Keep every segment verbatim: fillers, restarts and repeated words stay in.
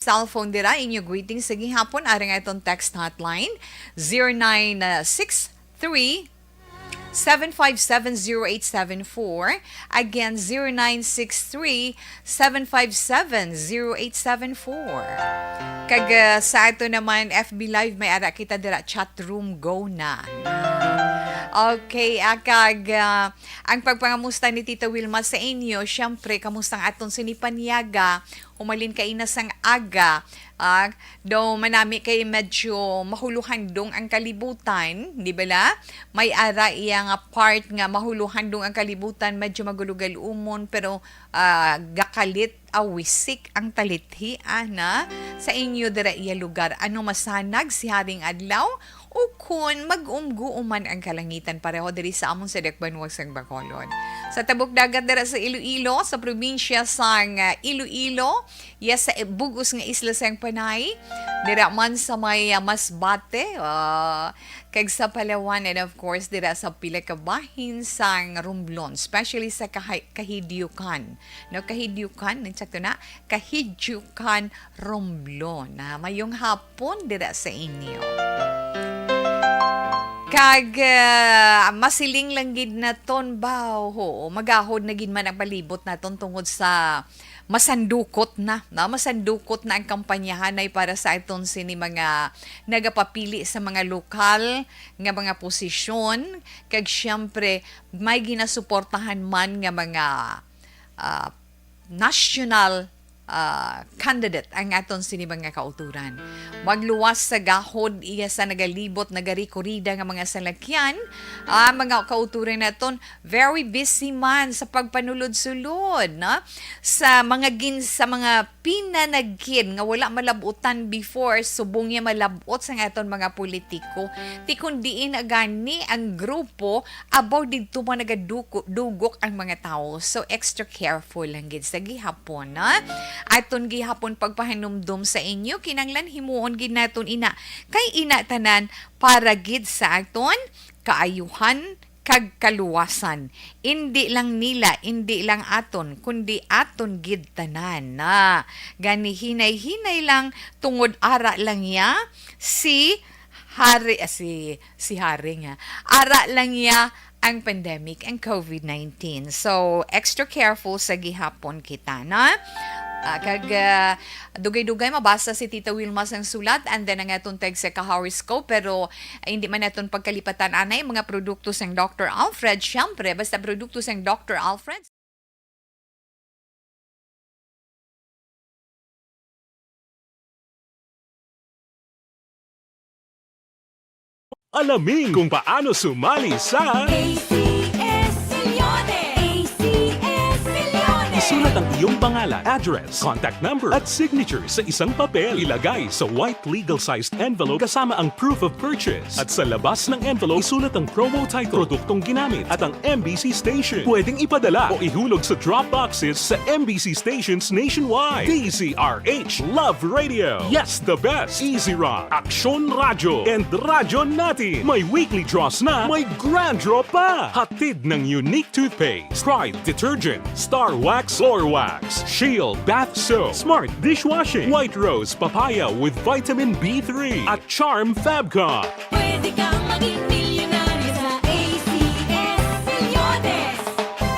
cellphone dira, inyo greeting sa gihapon, ari nga itong text hotline, zero nine six three, seven five seven, zero eight seven four. Again, zero nine six three, seven five seven, zero eight seven four. Kag, ah, sa ato naman F B Live, may ara kita dira, chat room, go na. Okay, ah, kag, ah, ang pagpangamusta ni Tita Wilma sa inyo, syempre, kamusta ang aton sini panyaga? Humalin kaina sang aga, ah, daw manami kay medyo mahuluhandong ang kalibutan, di bala? May ara iya nga part nga mahuluhandong ang kalibutan, medyo magulugal-umon, pero, ah, gakalit, awisik ang talithi, ana. Sa inyo dira iya lugar, ano masanag si Haring Adlaw? Ukon, mag-umguuman ang kalangitan pareho diri sa amon sa dakbanuwag sang Bacolod. Sa tabok dagat dira sa Iloilo, sa probinsya sang, ah, Iloilo, yes, sa bug-os nga isla sang Panay, dira man sa may, ah, Masbate, ah, kag sa Palawan, and of course, dira sa pila ka bahin sang Romblon, especially sa Kahay-, Kahidiokan. No, Kahidiokan, insakto na, Kahidiokan, Romblon. Ah, mayong hapon dira sa inyo. Kag, ah, masiling lang gid naton ba, ho, magahod na gid man ang palibot naton tungod sa masandukot na, no? Masandukot na ang kampanyahanay para sa aton sini mga nagapapili sa mga lokal nga mga posisyon, kag siyempre may ginasuportahan man nga mga, ah, national, ah, candidate ang aton sini mga kauturan. Magluwas sa gahod iya sa nagalibot, nagarikurida nga mga salakyan, ah, mga kauturan naton, very busy man sa pagpanulod-sulod, no? Sa mga gin-, sa mga pinanagkid nga wala malabutan before, subong niya malabot sa aton mga politiko. Ti kun diin na gani ang grupo, abaw didto man nagaduko-, dugok ang mga tawo. So, extra careful lang gid sa gihapon, no? Aton gihapon pagpahanumdom sa inyo, kinanglan himuon gid naton ina. Kay ina tanan para gid sa aton kaayuhan kag kaluwasan. Indi lang nila, indi lang aton, kundi aton gid tanan. Na, gani hinay-hinay lang, tungod ara lang ya si Hari, ah, si, si Hari nga. Ara lang ya ang pandemic, ang covid nineteen. So, extra careful sa gihapon kita, na? Ah, kag, ah, dugay-dugay mabasa si Tita Wilma sang sulat, and then ang aton text sa ka-horoscope, pero, ah, hindi man naton pagkalipatan anay mga produkto sang Doctor Alfred. Siyempre, basta produkto sang Doctor Alfred, Alamin kung paano sumali sa A C S Milyones! A C S Milyones! Isulat ang iyong pangalan, address, contact number, at signature sa isang papel. Ilagay sa white legal-sized envelope kasama ang proof of purchase. At sa labas ng envelope, isulat ang promo title, produktong ginamit, at ang M B C station. Pwedeng ipadala o ihulog sa drop boxes sa M B C stations nationwide. D Z R H Love Radio. Yes, the best. Easy Rock, Aksyon Radyo, and Radyo Natin. May weekly draws na, may grand draw pa. Hatid ng Unique Toothpaste, Pride Detergent, Star Wax Floor Wax, Shield Bath Soap, Smart Dishwashing, White Rose Papaya with Vitamin B three, at Charm Fabcon. Pwede kang maging milyonaryo sa A C S Milyones.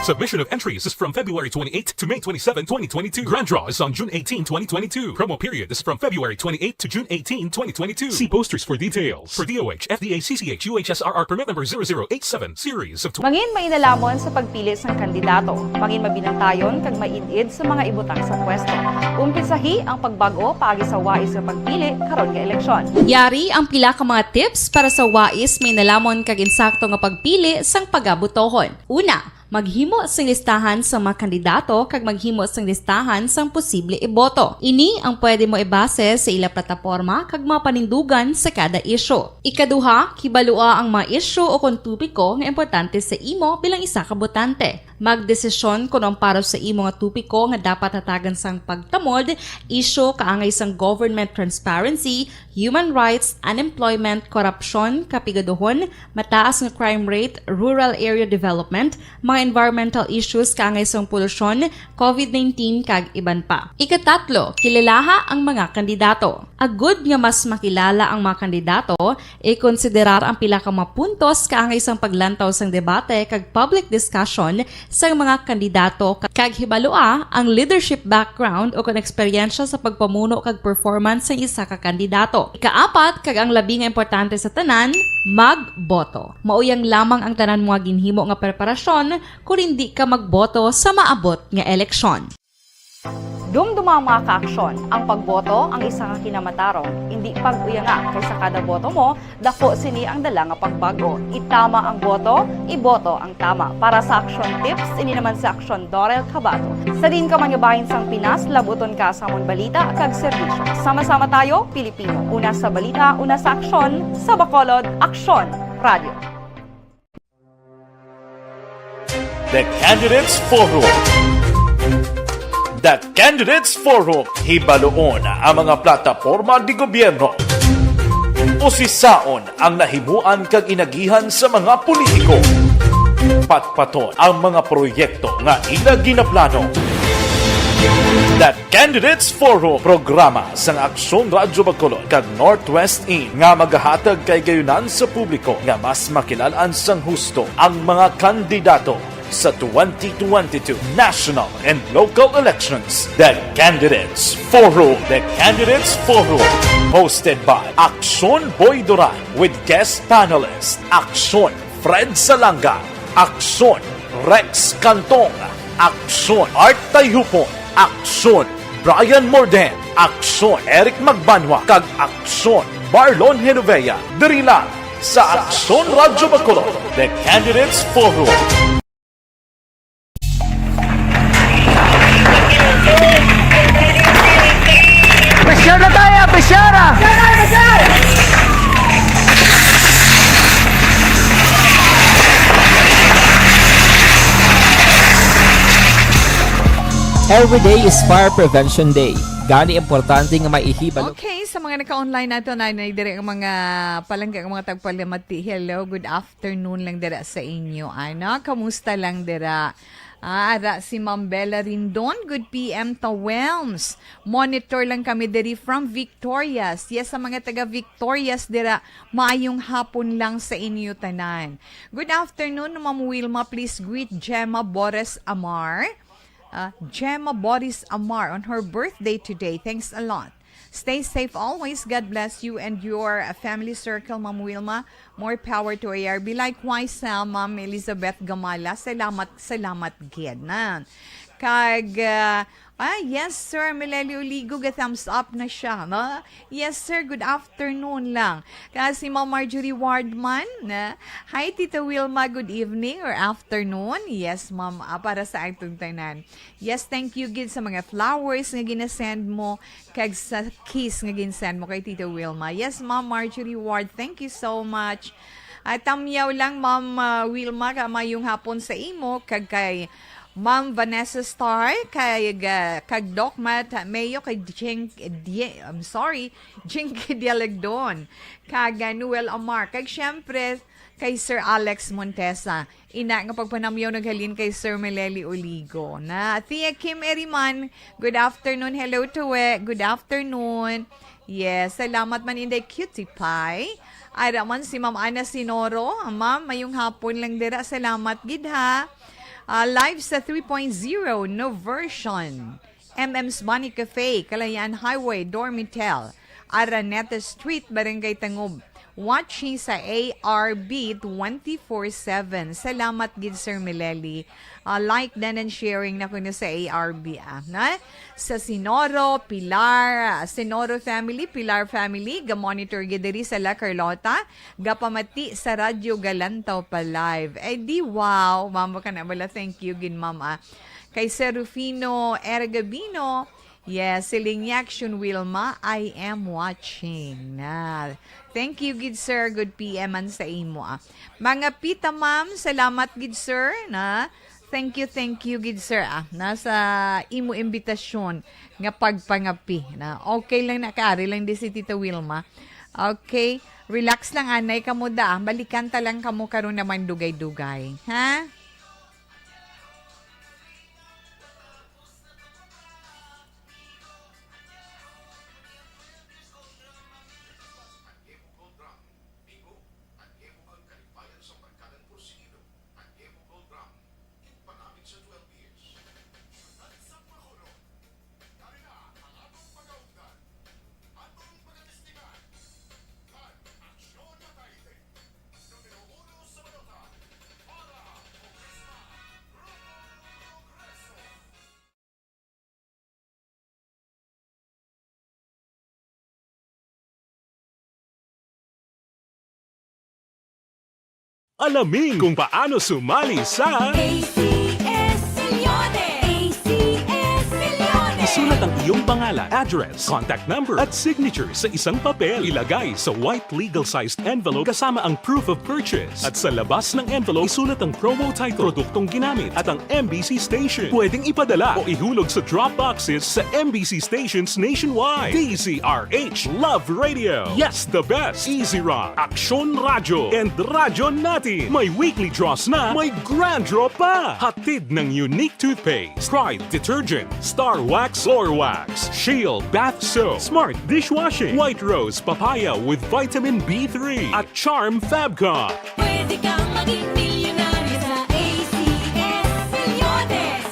Submission of entries is from February twenty-eight to May twenty-seven, twenty twenty-two. Grand draw is on June eighteen, twenty twenty-two. Promo period is from February twenty-eight to June eighteen, twenty twenty-two. See posters for details. For D O H, F D A, C C H, U H S R R permit number zero zero eight seven, series of tw- Mangin mainalhamon sa pagpili sang kandidato. Mangin mabinantayon kag maid-id sa mga ibutang sa pwesto. Umpisahi ang pagbag-o paagi sa wais nga pagpili karon nga eleksyon. Yari ang pila ka mga tips para sa wais, mainalamon kag insakto nga pagpili sang pagabotohon. Una, maghimo sing listahan sa mga kandidato kag maghimo sing listahan sang posible iboto. Ini ang pwede mo ibase sa ila plataporma kag mga panindugan sa kada isyu. Ikaduha, kibalua ang mga isyu o kon topiko nga importante sa imo bilang isa ka botante. Magdesisyon kon ang para sa imo nga topiko nga dapat hatagan sang pagtamod, isyu kaangay sang government transparency, human rights, unemployment, korupsyon, kapigaduhon, mataas nga crime rate, rural area development, mga environmental issues kaangay sang polusyon, covid nineteen, kag iban pa. Ikatatlo, kilalaha ang mga kandidato. Agud nga mas makilala ang mga kandidato, ikonsiderar ang pila ka mga puntos kaangay sang paglantaw sang debate kag public discussion sang mga kandidato, kag hibalua ang leadership background o kon eksperyensya sa pagpamuno kag performance sang isa ka kandidato. Ikaapat, kag ang labi nga importante sa tanan, magboto. Mauyang lamang ang tanan mga ginhimo nga preparasyon kon hindi ka magboto sa maabot nga eleksyon. Dumduma ang mga kaaksyon. Ang pagboto ang isa ka kinamatarong. Indi pag-uyanga, kay sa kada boto mo, dako sini ang dala nga pagbago. Itama ang boto, iboto ang tama. Para sa Aksyon Tips, ini naman si Aksyon Dorel Cabato. Sa diin ka man nga bahin sang Pinas, labuton ka sa amon balita kag serbisyo. Sama-sama tayo, Pilipino. Una sa balita, una sa aksyon, sa Bacolod, Aksyon Radio. The Candidates Forum. The Candidates Forum. Hibaluon ang mga plataporma de gobierno. Usisaon ang nahimuan kag inagihan sa mga politiko. Patpaton ang mga proyekto nga ila ginaplano. The Candidates Forum, programa sang Aksyon Radyo Bacolod kag Northwest In, nga magahatag kay gayunan sa publiko nga mas makilalan sang husto ang mga kandidato sa twenty twenty-two national and local elections. The Candidates Forum. The Candidates Forum, hosted by Aksyon Boy Duran with guest panelist Aksyon Fred Salanga, Aksyon Rex Cantong, Aksyon Art Tayhupon, Aksyon Brian Morden, Aksyon Eric Magbanwa, kag Aksyon Marlon Genovea, diri lang sa Aksyon Radyo Bacolod, The Candidates Forum. Pressure na tayo, pressure ah! Every day is Fire Prevention Day. Gani importante nga may ihibalo. Okay, sa mga naka-online nato, na, na diri ang mga palangga, ang mga tagpalamati. Hello, good afternoon lang dira sa inyo. Ana, kamusta lang dira? Ah, ara si Ma'am Bella Rindon, good P M Tawelms. Monitor lang kami diri from Victorias. Yes, sa mga taga Victorias dira, maayong hapon lang sa inyo tanan. Good afternoon, Ma'am Wilma. Please greet Gemma Boris Amar. Ah, Gemma Boris Amar on her birthday today. Thanks a lot. Stay safe always. God bless you and your, uh, family circle, Ma'am Wilma. More power to A R B. Likewise, uh, Ma'am Elizabeth Gamala. Salamat, salamat gid na. Kag, uh, ah, yes, Sir Melelio Uligo, ga-thumbs up na siya, no? Yes, sir. Good afternoon lang. Kag si Ma'am Marjorie Wardman, na, "Hi, Tita Wilma. Good evening or afternoon." Yes, ma'am. Ah, para sa atong tanan. Yes, thank you gid sa mga flowers nga ginasend mo, kag sa kiss nga ginsend mo kay Tita Wilma. Yes, Ma'am Marjorie Ward, thank you so much. At tamyaw lang, Ma'am, ah, Wilma, ka mayong hapon sa imo, kag kay Ma'am Vanessa Star, kay, ah, kag Doc Matt Mayo, kay Jing, Die-, I'm sorry, Jinky Dialagdon, kag, ah, Noel Amar, kag syempre, kay Sir Alex Montesa. Ina nga pagpanamyaw naghalin kay Sir Meleli Oligo. Na, Tia Kim Eriman, good afternoon. Hello, Tuwe. Good afternoon. Yes, salamat man, Inday Cutie Pie. Ara man si Ma'am Ana Sinoro. Ma'am, mayong hapon lang dira. Salamat gid, ha. Ah, live sa three point zero, no version. M M's Bunny Cafe, Kalayaan Highway, Dormitel, Araneta Street, Barangay Tangub. Watching sa A R B twenty-four seven. Salamat gid, Sir Meleli. Ah, like din and sharing na kuno sa A R B, ah, na? Sa Sinoro, Pilar, ah, Sinoro family, Pilar family, ga-monitor gid diri sa La Carlota, gapamati sa Radyo Galantaw pa live. Eh, di wow, mama ka na bala. Thank you gid, ma'am, ah. Kay Sir Rufino Ergabino, yes, siling niya, Action Wilma, I am watching. Na, thank you gid, sir. Good P M man sa imo, ah. Mga pita, ma'am, salamat gid, sir, na. Thank you, thank you gid, sir, ah, na sa imo imbitasyon nga pagpangapi, na. Okay lang na, kari lang di si Tita Wilma. Okay. Relax lang, anay kamo da. Balikan ta lang kamo karon naman dugay-dugay. Ha? Alamin kung paano sumali sa A C S Milyones! A C S Milyones! Isulat ang iyong pangalan, address, contact number, at signature sa isang papel. Ilagay sa white legal-sized envelope kasama ang proof of purchase. At sa labas ng envelope, isulat ang promo title, produktong ginamit, at ang M B C station. Pwedeng ipadala o ihulog sa drop boxes sa M B C stations nationwide. D Z R H, Love Radio. Yes, the best. Easy Rock, Aksyon Radyo, and Radyo Natin. May weekly draws na, may grand draw pa. Hatid ng Unique Toothpaste, Pride Detergent, Star Wax, Floor Wax, Shield Bath Soap, Smart Dishwashing, White Rose Papaya with Vitamin B three, at Charm Fabcon. Pwede kang maging milyonaryo sa A C S Milyones.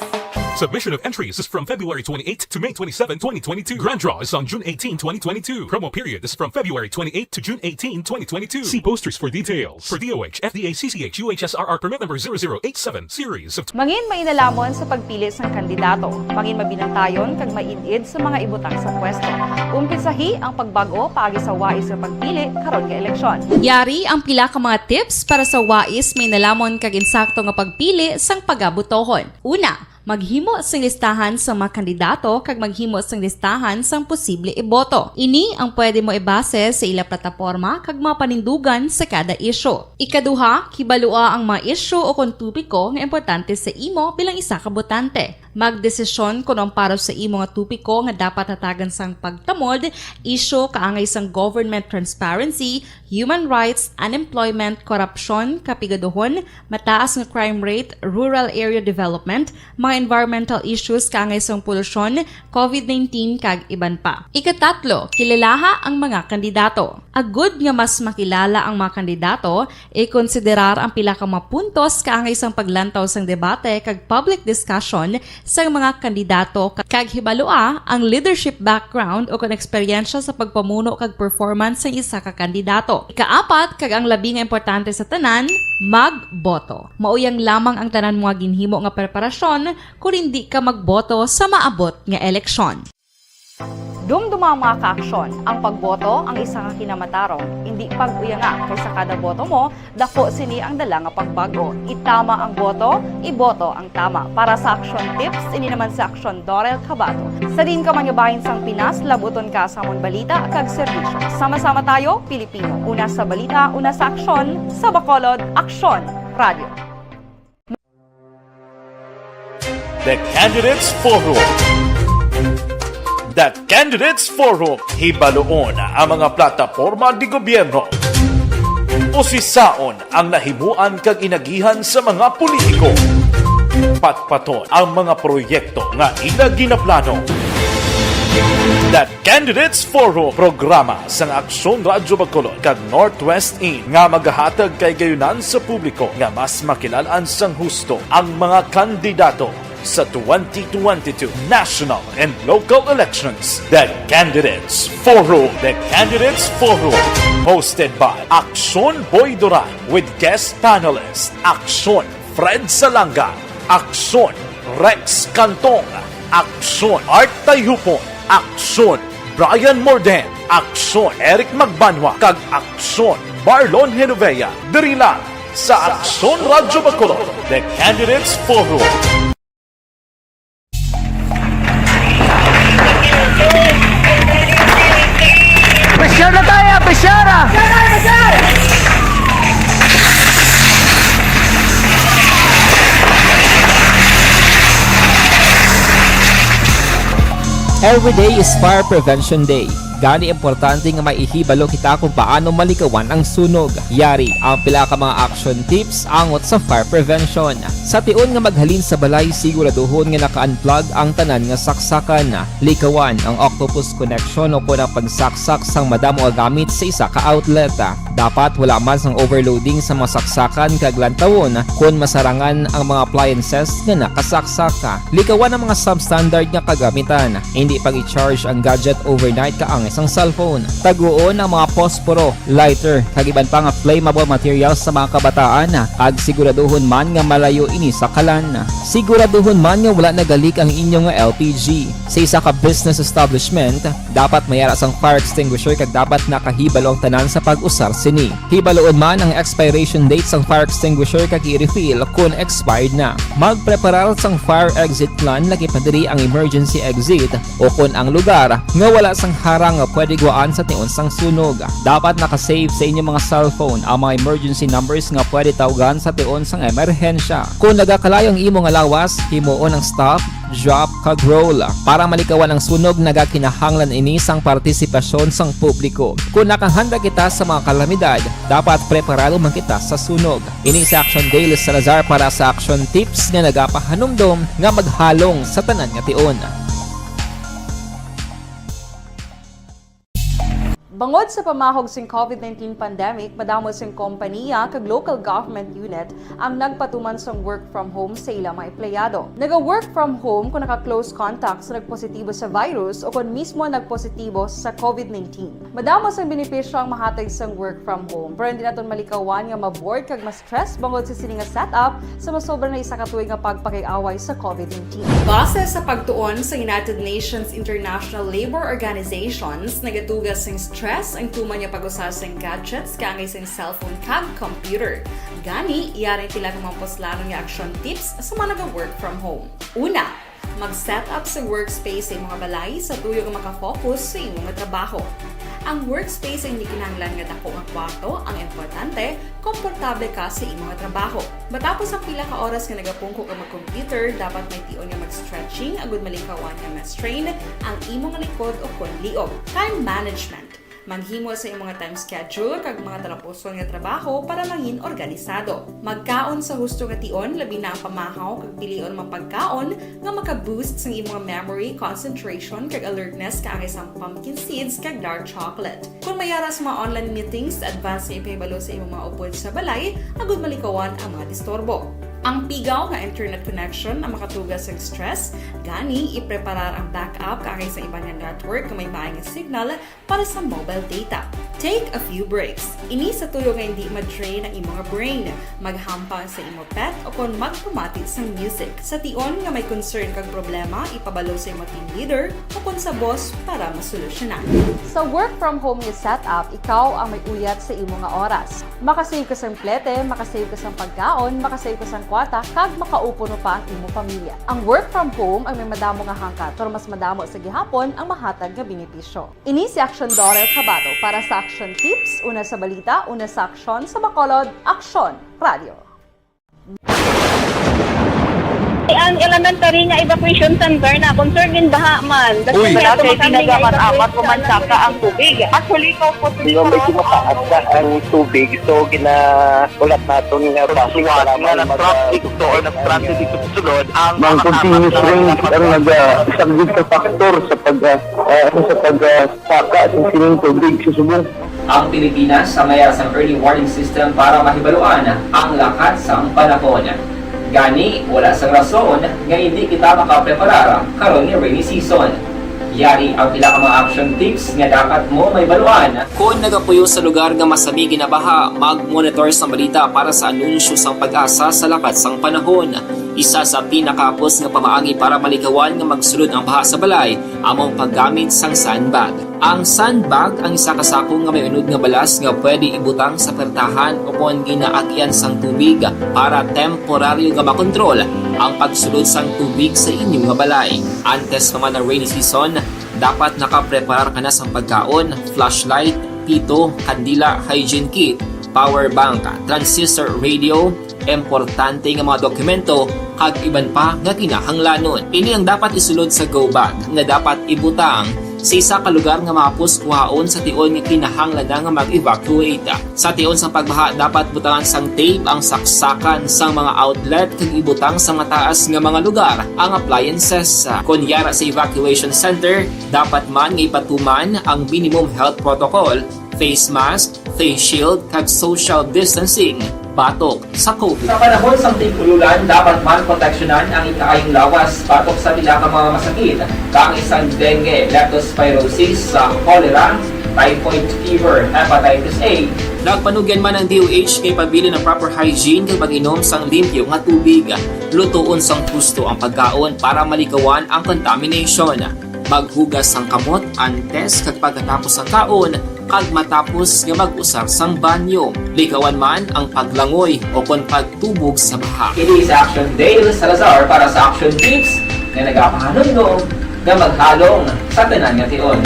Submission of entries is from February twenty-eighth to May twenty-seven, twenty twenty-two. Grand draw is on June eighteen, twenty twenty-two. Promo period is from February twenty-eighth to June eighteen, twenty twenty-two. See posters for details. For D O H, F D A, C C H, U H S R R permit number zero zero eight seven, series of Mangin mainalamon sa pagpili sang kandidato. Mangin mabinantayon kag maid-id sa mga ibutang sa pwesto. Umpisahi ang pagbag-o paagi sa wais nga pagpili karon nga eleksyon. Yari ang pila ka mga tips para sa wais, mainelamon kag insakto nga pagpili sang pagabotohon. Una, maghimo sing listahan sa mga kandidato kag maghimo sing listahan sang posible iboto. Ini ang pwede mo ibase sa ila plataporma kag mga panindugan sa kada isyu. Ikaduha, kibalua ang mga isyu o kon topiko nga importante sa imo bilang isa ka botante. Magdesisyon kon ang para sa imo nga topiko nga dapat hatagan sang pagtamod, isyu kaangay sang government transparency, human rights, unemployment, korupsyon, kapigaduhon, mataas nga crime rate, rural area development, mga environmental issues kaangay sang polusyon, covid nineteen, kag iban pa. Ikatatlo, kilalaha ang mga kandidato. Agud nga mas makilala ang mga kandidato, ikonsiderar ang pila ka mga puntos kaangay sang paglantaw sang debate kag public discussion sang mga kandidato, kag hibalua ang leadership background o kon eksperyensya sa pagpamuno kag performance sang isa ka kandidato. Ikaapat, kag ang labi nga importante sa tanan, magboto. Mao yang lamang ang tanan mo nga ginhimo nga preparasyon kon indi ka magboto sa maabot nga eleksyon. Dumduma ang mga kaaksyon, ang pagboto ang isa ka kinamatarong. Indi pag-uyanga, kay sa kada boto mo, dako sini ang dala nga pagbag-o. Itama ang boto, iboto ang tama. Para sa Aksyon Tips, ini naman si Aksyon Dorel Cabato. Sa diin ka man nga bahin sang Pinas, labuton ka sa amon balita kag serbisyo. Sama-sama tayo, Pilipino. Una sa balita, una sa aksyon, sa Bacolod, Aksyon Radio. The Candidates Forum. The Candidates Forum, hibaluon ang mga plataporma di gobyerno. Usisaon ang nahimuan kag inagihan sa mga politiko. Patpaton ang mga proyekto nga ila ginaplano. The Candidates Forum, programa sang Aksyon Radyo Bacolod kag Northwest In nga magahatag kay gayunan sa publiko nga mas makilal-an sang husto ang mga kandidato sa twenty twenty-two national and local elections. The Candidates Forum. The Candidates Forum, hosted by Aksyon Boy Duran with guest panelist Aksyon Fred Salanga, Aksyon Rex Cantong, Aksyon Art Tayhupon, Aksyon Brian Morden, Aksyon Eric Magbanwa, kag Aksyon Marlon Genovea. Diri lang sa Aksyon Radyo Bacolod, The Candidates Forum. Pressure na tayo, pressure na! Every day is Fire Prevention Day. Gani, importante nga may ihibalo kita kung paano malikawan ang sunog. Yari ang pila ka mga action tips angot sa fire prevention. Sa tion nga maghalin sa balay, siguraduhon nga naka-unplug ang tanan nga saksakan. Likawan ang octopus connection o kon ang pagsaksak sang madamo nga gamit sa isa ka outlet. Dapat wala man sang overloading sa mga saksakan kag lantawon kon masarangan ang mga appliances nga nakasaksak. Likawan ang mga substandard nga kagamitan. Hindi pag-i-charge ang gadget overnight kaangay sang cellphone. Taguon ang mga posporo, lighter, kag iban pa nga flammable materials sa mga kabataan, kag siguraduhon man nga malayo ini sa kalan. Siguraduhon man nga wala nagalik ang inyo nga L P G. Sa isa ka business establishment, dapat may ara sang fire extinguisher kag dapat nakahibalo ang tanan sa pag-usar sini. Hibaluon man ang expiration date sang fire extinguisher kag i-refill kon expired na. Magpreparar sang fire exit plan, lakip na diri ang emergency exit o kon ang lugar nga wala sang harang nga pwede guwaan sa tion sang sunog. Dapat naka-save sa inyo mga cellphone ang mga emergency numbers nga pwede tawgan sa tion sang emerhensya. Kon nagakalayo ang imo nga lawas, himuon ang stop, drop, kag roll. Para malikawan ang sunog, nagakinahanglan ini sang partisipasyon sang publiko. Kon nakahanda kita sa mga kalamidad, dapat preparado man kita sa sunog. Ini si Action Dale Salazar para sa Action Tips nga nagapahanumdom nga maghalong sa tanan nga tion. Bangod sa pamahog sing COVID nineteen pandemic, madamo sing kompaniya kag local government unit ang nagpatuman sang work from home sa ila mga empleyado. Naga-work from home kung naka-close contact sa nagpositibo sa virus o kon mismo nagpositibo sa COVID nineteen. Madamo sang benepisyo ang mahatag sang work from home, pero hindi naton malikawan nga ma-bored kag ma-stress bangod sa sini nga setup sa masobra na isa ka tuig nga pagpakig-away sa COVID nineteen. Base sa pagtuon sa United Nations International Labour Organizations, nagatuga sing stress ang tuman nga pag-usa sing gadgets kaangay sing cellphone kag computer. Gani, yari ang pila ka mga puslanon nga action tips sa mga naga-work from home. Una, mag-set up sa workspace sa imo nga balay sa tuyo nga maka-focus sa imo nga trabaho. Ang workspace ay hindi kinahanglan nga dako nga kwarto, ang importante, komportable ka sa imo nga trabaho. Matapos ang pila ka oras nga nagapungko ka mag-computer, dapat may tion nga mag-stretching agud malikawan nga ma-strain ang imo nga likod o kon liog. Time management. Maghimo sa imo nga time schedule kag mga talapuson nga trabaho para mangin organisado. Magkaon sa husto nga tion, labi na ang pamahaw kag pilion nga pagkaon nga maka-boost sang imo nga memory, concentration, kag alertness kaangay sang pumpkin seeds kag dark chocolate. Kon may ara sa mga online meetings, advance nga ipahibalo sa imo mga upod sa balay agud malikawan ang mga disturbo. Ang pigaw nga internet connection ang makatuga sang stress, gani ipreparar ang backup kaangay sa iban nga network nga may maay nga signal para sa mobile data. Take a few breaks. Ini sa tuyo nga hindi ma-drain ang imo nga brain. Maghampang sa imo pet o kon magpamati sang music. Sa tion nga may concern kag problema, ipabalo sa imo team leader o kon sa boss para masolusyonan. Sa work from home nga setup, ikaw ang may uyat sa imo nga oras. Makasave ka sang plete, makasave ka sang pagkaon, makasave ka sang kwarta, kag makaupo pa ang imo pamilya. Ang work from home ang may madamo nga hangkat, pero mas madamo sa gihapon ang mahatag nga benepisyo. Ini si Action Doral Cabato para sa Action Tips, una sa balita, una sa aksyon, sa Bacolod, Aksyon Radio. Ang elementary nga evacuation center na concern gin baha man. Uy! Wala kay ginagamat-amat, umansaka ang tubig. Actually, ikaw po, medyo mataas na ang tubig, so ginahulat naton nga traffic, nga mag-, traffic to or nag-transit dito sa sulod ang mga continuous rain ang nag-, ah, isang big factor sa pag, ah, ah, sa pag, ah, saka sa sining tubig sa subong. Ang Pilipinas ang may sang early warning system para mahibaluan ang lakat sang panahon. Gani, wala sang rason nga hindi kita makapreparar karon nga rainy season. Yari ang pila ka mga action tips nga dapat mo mahibaluan. Kon nagapuyo sa lugar nga masami ginabaha, mag-monitor sang balita para sa anunsyo sang PAGASA sa lakat sang panahon. Isa sa pinakahapos nga pamaagi para malikawan nga magsulod ang baha sa balay amo ang paggamit sang sandbag. Ang sandbag ang isa ka sako nga may unod nga balas nga pwede ibutang sa pertahan o kon ginaagian sang tubig para temporaryo nga makontrol ang pagsulod sang tubig sa inyo nga balay. Antes pa man ang rainy season, dapat nakapreparar ka na sang pagkaon, flashlight, pito, kandila, hygiene kit, power bank, transistor radio, importante nga mga dokumento, kag iban pa nga kinahanglanon. Ini ang dapat isulod sa go bag nga dapat ibutang Sa isa ka lugar nga mahapos kuhaon sa tion nga kinahanglan na nga mag-evacuate. Sa tion sang pagbaha, dapat butangan sang tape ang saksakan sang mga outlet kag ibutang sa mataas nga mga lugar ang appliances. Kon yara sa evacuation center, dapat man nga ipatuman ang minimum health protocol, face mask, face shield, kag social distancing batok sa COVID. Sa panahon sang tig-ululan, dapat man proteksyonan ang ikaayong lawas batok sa pila ka mga masakit, kaangay sang dengue, leptospirosis, sa cholera, typhoid fever, hepatitis A. Nagpanugyan man ang D O H nga ipabilin ang proper hygiene kag pag-inom sang limpyo nga tubig. Lutoon sang husto ang pagkaon para malikawan ang contamination. Maghugas sang kamot antes kag pagkatapos sang kaon, kag matapos nga mag-usar sang banyo. Likawan man ang paglangoy o kon pagtubog sa baha. Kini si Action Dale Salazar para sa Action Tips nga nagapahanumdom nga maghalong sa tanan nga tion.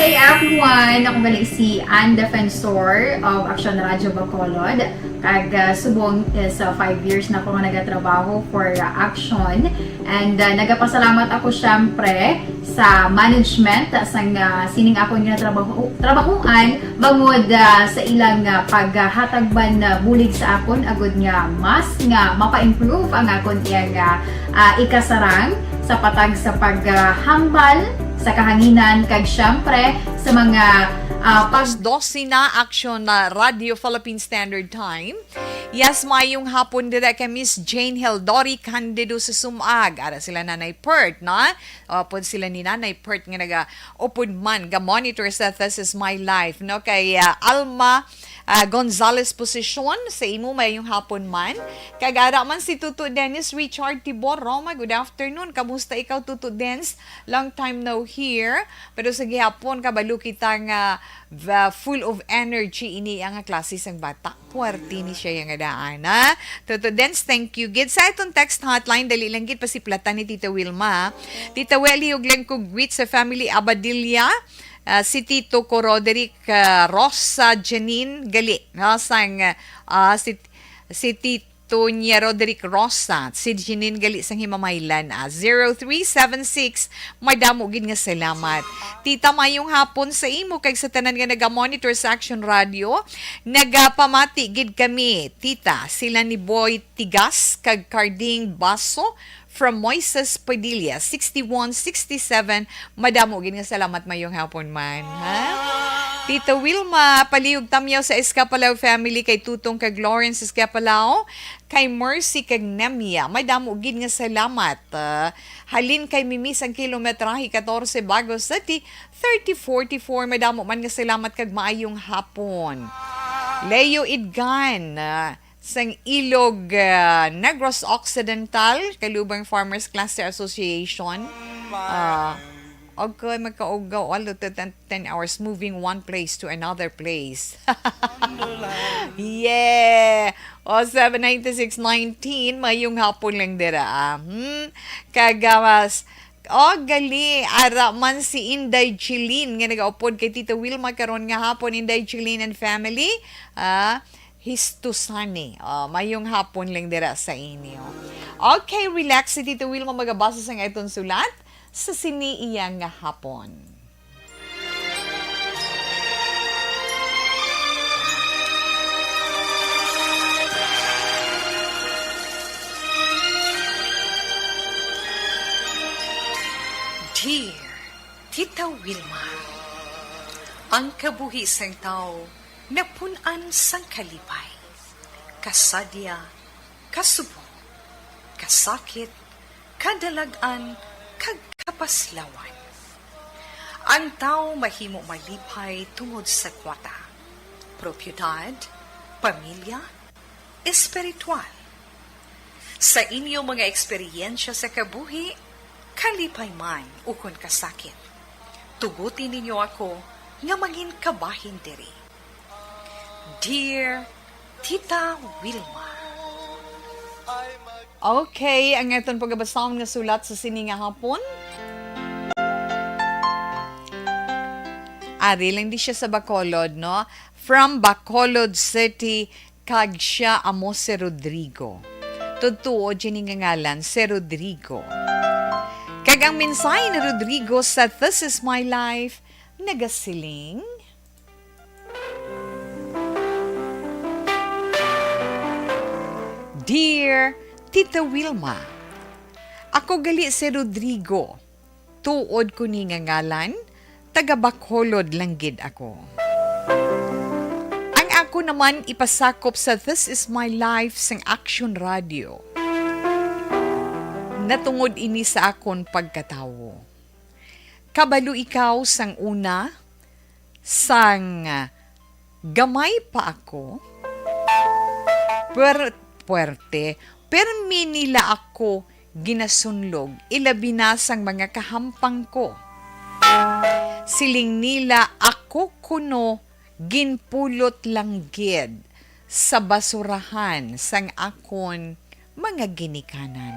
Hey everyone! Ako gali si Ann Defensor of Action Radio Bacolod. Kag, ah, subong is, ah, five years na ako nga nagatrabaho for, ah, Action. And, ah, nagapasalamat ako, syempre, sa management sang, ah, sining akon nga trabaho, trabahuan, bangod, ah, sa ilang, ah, paghatag man, ah, bulig sa akon, agud nga mas nga mapa-improve ang akon iyang, ah, ah, ikasarang sa patag sa paghambal sa kahanginan, kag syempre sa mga, ah, pag- Alas dose na, Action na Radio Philippine Standard Time. Yes, maayong hapon dira kay Miss Jane Heldori Candido sa Sumag. Ara sila Nanay Pert, na? Upod sila ni Nanay Pert nga naga-upod man, ga-monitor sa This Is My Life, no? Kay, ah, Alma, ah, Gonzales Posisyon, sa imo, maayong hapon man. Kag ara man si Tuto Dennis Richard Tibor Roma. Good afternoon. Kamusta ikaw, Tuto Dens? Long time no hear. Pero sa gihapon, kabalo kita nga, ah, full of energy ini ang klase sang bata. Puwerte ni siya yang daan, ha? Tuto Dens, thank you gid. Sa aton text hotline, dali lang gid pasiplatan ni Tita Wilma, ha? Tita Wel, lihog lang ko greet sa family Abadilla, ah, si Tito ko Roderick, ah, Rosa Janine gali, no? Sang, ah, si, si Tito niya Roderick Rosa, si Janine gali sang Himamaylan, ah, zero three seven six. Madamo gid nga salamat. Tita, mayong hapon sa imo kag sa tanan nga naga-monitor sa Action Radio. Nagapamati gid kami, Tita, sila ni Boy Tigas kag Carding Baso from Moises Padilla, sixty-one sixty-seven. Madamo gid nga salamat, mayong hapon man, ha? Tita Wilma, palihog tamyaw sa Escapalao family, kay Tutong kag Lawrence Escapalao, kay Mercy kag Nemia. Madamo gid nga salamat. Ah, halin kay Mimi sang kilometrahe katorse, Bago City, thirty forty-four. Madamo man nga salamat kag maayong hapon. Leo Idgan, ah, sang Ilog, ah, Negros Occidental, Kalubang Farmers Cluster Association. Ah, okay, magkaugaw, all the ten, ten hours moving one place to another place. Yeah! O, seven ninety-six nineteen, mayong hapon lang dira, ah. Hmm? Kagawas, o, gali, ara man si Inday Jeline nga nagaupod kay Tita Wilma karon nga hapon, Inday Jeline and family. Ah, Histusani. O, mayong hapon lang dira sa inyo. Okay, relax si Tita Wilma magabasa sang aton sulat sa sini iya nga hapon. Dear Tita Wilma, ang kabuhi sang tawo napun-an sang kalipay, kasadya, kasubong, kasakit, kadalag-an, kag kapaslawan. Ang tawo mahimo malipay tungod sa kwata, propiedad, pamilya, espiritual. Sa inyo mga eksperyensya sa kabuhi, kalipay man ukon kasakit, tuguti ninyo ako nga mangin kabahin diri. Dear Tita Wilma. Okay, ang aton pagabasahon nga sulat sa sini nga hapon. Ari lang di siya sa Bacolod, no? From Bacolod City, kag siya amo si Rodrigo. Totoo, Jenny nga ngalan, si Rodrigo. Kag Ang mensahe ni Rodrigo sa This Is My Life nagasiling, Dear Tita Wilma, ako gali si Rodrigo. Tuod ko ni nga ngalan, taga Bacolod lang gid ako. Ang ako naman ipasakop sa This Is My Life sang Action Radio. Natungod ini sa akon pagkatawo. Kabalo ikaw sang una, sang gamay pa ako, puwer-, puwerte, permi nila ako ginasunlog, ilabi na sang mga kahampang ko. Siling nila ako kuno ginpulot lang gid sa basurahan sang akon mga ginikanan.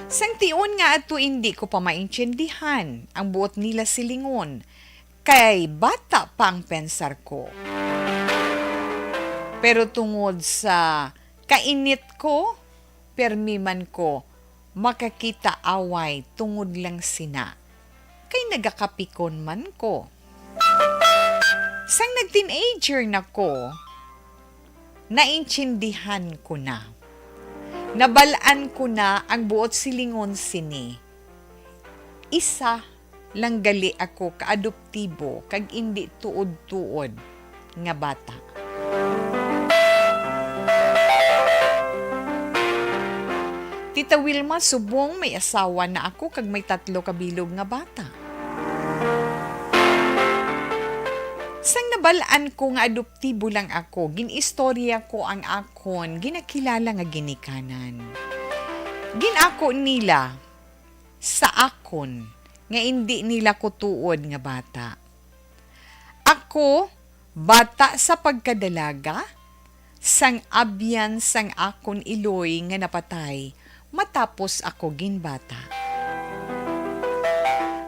Sang tion nga ato indi ko pa maintindihan ang buot nila silingon, kay bata pa ang pensar ko. Pero tungod sa kainit ko, permi man ko makakita away tungod lang sina, kay nagakapikon man ko. Sang nag-teenager na ko, naintindihan ko na. Nabal-an ko na ang buot silingon sini. Isa lang gali ako ka adoptibo kag indi tuod-tuod nga bata. Tita Wilma, subong may asawa na ako kag may tatlo ka bilog nga bata. Sang nabal-an ko nga adoptibo lang ako, gin-istorya ko ang akon ginakilala nga ginikanan. Gin-ako nila sa akon nga indi nila ko tuod nga bata. Ako, bata sa pagkadalaga, sang abyan sang akon iloy nga napatay matapos ako ginbata.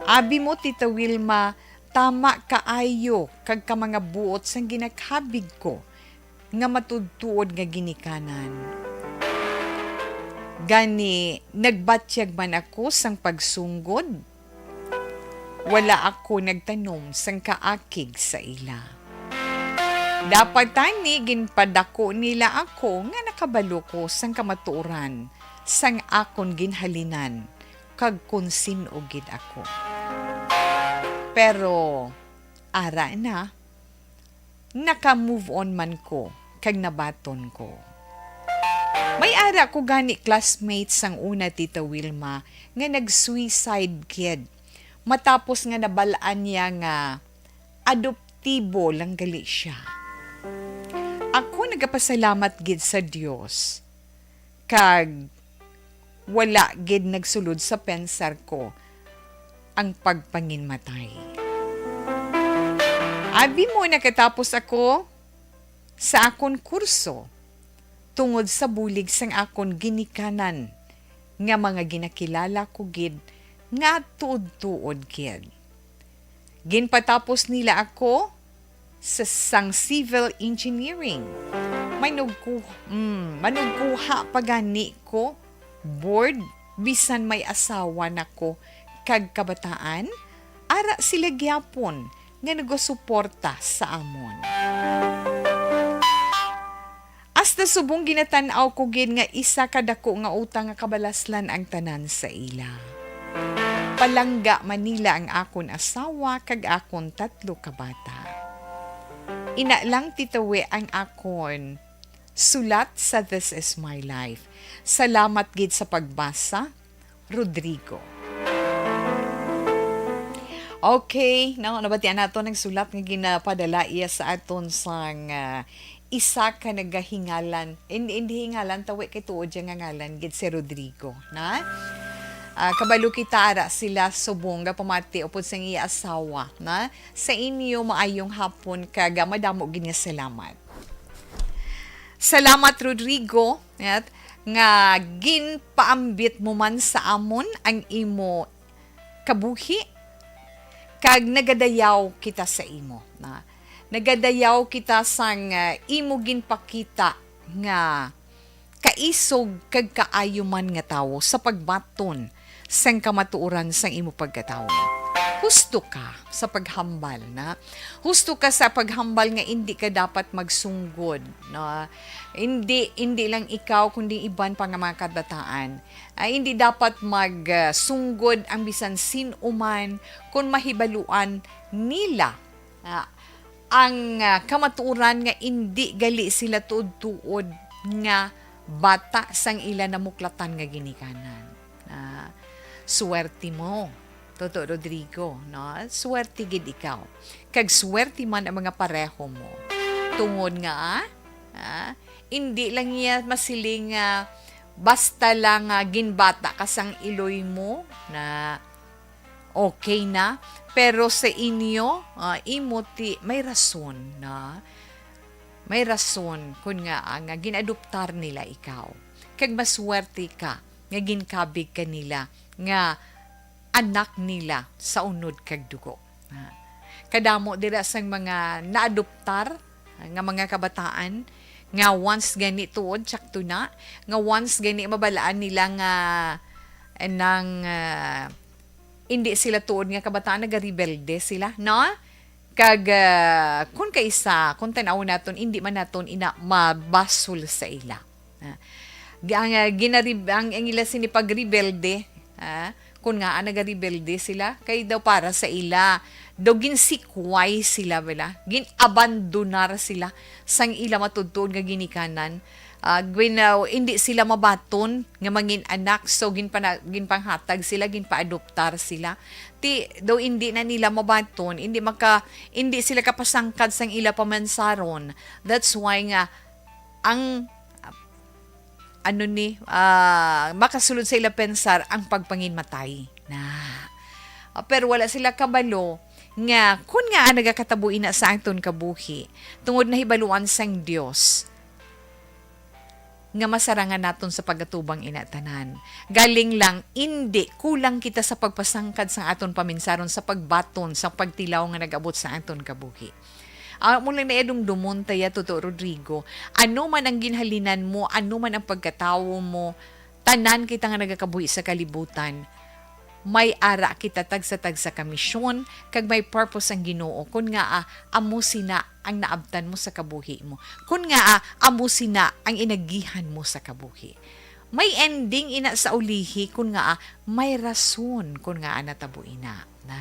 Abi mo, Tita Wilma, tama kaayo kag ka mga buot sang ginakabig ko nga matuod-tuod nga ginikanan. Gani, nagbatyag man ako sang pagsunggod, wala ako nagtanom sang kaakig sa ila. Dapat tani ginpadako nila ako nga nakabalo ko sang kamatuoran sang akon ginhalinan kag kon sin-o gid ako. Pero ara na, naka-move on man ko kag nabaton ko. May ara ko gani classmates sang una, Tita Wilma, nga nag-suicide gid matapos nga nabal-an niya nga adoptibo lang gali siya. Ako nagapasalamat gid sa Dios kag wala gid nagsulod sa pensar ko ang pagpanginmatay. Abi mo, nakatapos ako sa akon kurso tungod sa bulig sang akon ginikanan nga mga ginakilala ko gid nga tuod-tuod gid. Ginpatapos nila ako sa sang civil engineering. Manugku-, mm, manugkuha pa gani ko board, bisan may asawa na ko kag kabataan, ara sila gyapon nga nagasuporta sa amon. Hasta subong ginatan-aw ko gid nga isa ka dako nga utang nga kabalaslan ang tanan sa ila. Palangga man nila ang akon asawa kag akon tatlo ka bata. Ina lang, Tita Wi, ang akon sulat sa This Is My Life. Salamat gid sa pagbasa, Rodrigo. Okay, no, nabatian nato ang sulat nga ginapadala iya sa aton sang, ah, isa ka nagahingalan, hindi, hindi hingalan, tawi kay tuod siya nga ngalan gid si Rodrigo, na? Ah, kabalo kita ara sila subong nga pamati upod sa iya asawa, na? Sa inyo, maayong hapon kag, ah, madamo gid nga salamat. Salamat, Rodrigo, yat, nga ginpaambit mo man sa amon ang imo kabuhi, kag nagadayaw kita sa imo, na nagadayaw kita sang, ah, imo ginpakita nga kaisog kag kaayo man nga tawo sa pagbaton sang kamatuoran sang imo pagkatawo. Husto ka sa paghambal, na husto ka sa paghambal nga indi ka dapat magsunggod, no? Hindi, hindi lang ikaw, kundi iban pa nga mga kabataan. Ah, hindi dapat magsunggod ang bisan sin-o man kung mahibaluan nila, ah, ang, ah, kamatuoran nga indi gali sila tuod-tuod nga bata sang ila namuklatan nga ginikanan. Ah, suwerte mo, Toto Rodrigo, no? Suwerte gid ikaw. Kag suwerte man ang mga pareho mo. Tungod nga, ah, ah, indi lang niya masiling nga basta lang nga ginbata ka sang iloy mo na okay na, pero sa inyo, ah, imo ti may rason na, may rason kun nga, ah, nga ginadoptar nila ikaw. Kag maswerte ka nga ginkabig ka nila nga anak nila sa unod kag dugo. Ah, kadamo dira sang mga naadoptar nga mga kabataan nga once gani tuod, tsakto na, nga once gani mabalaan nila nga, eh, nang, ah, hindi sila tuod nga kabataan, nagarebelde sila, no? Kag, ah, kun kaisa, kung tan-awon naton, hindi man naton ina mabasol sa ila. Ah, gi-, ang, ah, ginarib-, ang, ang ila sini pagrebelde, ah, kun nga, ah, nagarebelde sila, kay daw para sa ila, daw ginsikway sila, bala, gin-abandonar sila sang ila matuod-tuod nga ginikanan. Ah, gin-, ah, hindi sila mabaton nga mangin-anak, so ginpana-, ginpanghatag sila, ginpaadoptar sila. Ti, daw hindi na nila mabaton, hindi maka-, hindi sila kapasangkad sang ila pamansaron. That's why nga ang, ano ni, ah, makasulod sa ila pensar ang pagpanginmatay na. Ah, pero wala sila kabalo nga kun nga nagakatabo ina sa aton kabuhi, tungod nahibaluan sang Dios nga masarangan naton sa pagatubang ina tanan. Galing lang, indi kulang kita sa pagpasangkad sang aton paminsaron sa pagbaton sa pagtilaw nga nag-abot sa aton kabuhi. Amo lang na idumdumon ta ya, Toto Rodrigo. Ano man ang ginhalinan mo, ano man ang pagkatawo mo, tanan kita nga nagakabuhi sa kalibutan, may ara kita tagsa-tagsa ka misyon, kag may purpose ang Ginoo. Kun nga, ah, amo sina ang naabtan mo sa kabuhi mo. Kun nga, ah, amo sina ang inagihan mo sa kabuhi. May ending ina sa ulihi, kun nga, ah, may rason, kun nga, ah, natabo ina. Na,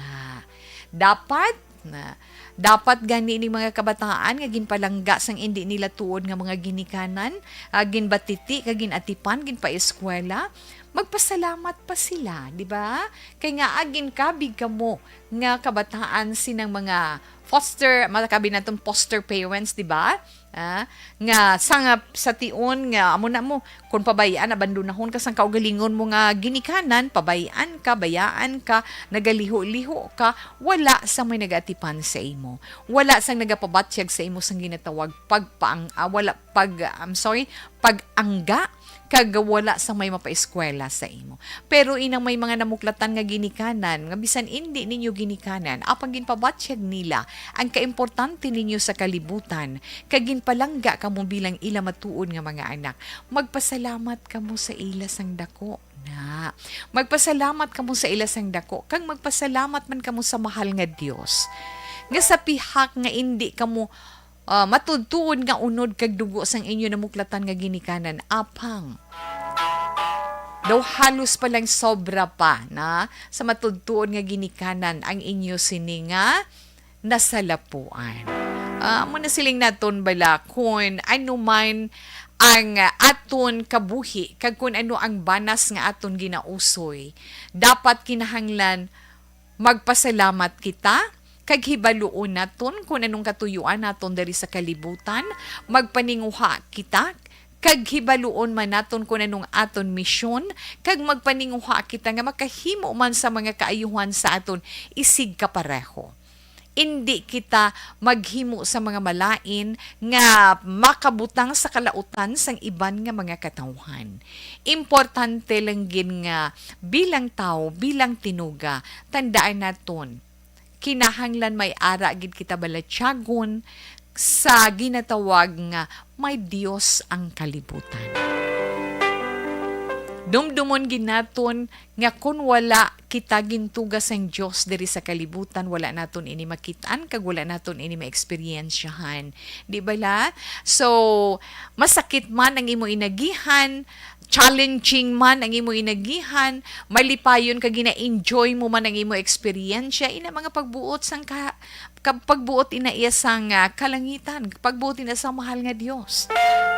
dapat, na, dapat gani ni mga kabataan nga ginpalangga sang indi nila tuod nga mga ginikanan, ah, ginbatiti, kag ginatipan, ginpaeskwela, magpasalamat pa sila, di ba? Kay nga, ah, ginkabig kamo nga kabataan sinang mga foster, makabig naton foster parents, di ba? Ah, nga sa, nga sa tion nga amo na mo, kung pabayaan, abandonahon ka sang kaugalingon mo nga ginikanan, pabayaan ka, bayaan ka, nagaliho-liho ka, wala sang may nagatipan sa imo. Wala sang nagapabatyag sa imo sang ginatawag pagpaang-, ah, wala pag, I'm sorry, pag-angga, kag wala sang may mapaeskwela sa imo. Pero inang may mga namuklatan nga ginikanan, nga bisan indi ninyo ginikanan, apang ginpabatyag nila ang kaimportante ninyo sa kalibutan, kag ginpalangga kamo bilang ila matuod nga mga anak, magpasalamat kamo sa ila sang dako. Na, magpasalamat kamo sa ila sang dako, kag magpasalamat man kamo sa mahal nga Dios, nga sa pihak nga indi kamo, ah, matuod-tuod nga unod kag dugo sang inyo namuklatan nga ginikanan, apang daw halos pa lang sobra pa na sa matuod-tuod nga ginikanan ang inyo sini nga nasalapuan. Ah, amo na siling naton bala, kun ano man ang aton kabuhi, kag kun ano ang banas nga aton ginausoy, dapat kinahanglan magpasalamat kita, kag hibaluon naton kun anong katuyuan naton diri sa kalibutan, magpaninguha kita, kag hibaluon man naton kun anong aton misyon, kag magpaninguha kita nga makahimo man sa mga kaayuhan sa aton isig kapareho. Indi kita maghimo sa mga malain nga makabutang sa kalautan sang iban nga mga katawuhan. Importante lang gid nga bilang tawo, bilang tinuga, tandaan naton, kinahanglan may ara gid kita balatyagon sa ginatawag nga may Dios ang kalibutan. Dumdumon gid naton nga kon wala kita gintuga sang Dios diri sa kalibutan, wala naton ini makit-an kag wala naton ini maeksperiensyahan. Di bala? So, masakit man ang imo inagihan, challenging man ang imo inagihan, malipayon kag gina-enjoy mo man ang imo eksperyensya, ina mga pagbuot sang ka-, ka-, pagbuot ina iya sang, ah, kalangitan, pagbuot ina sa mahal nga Dios.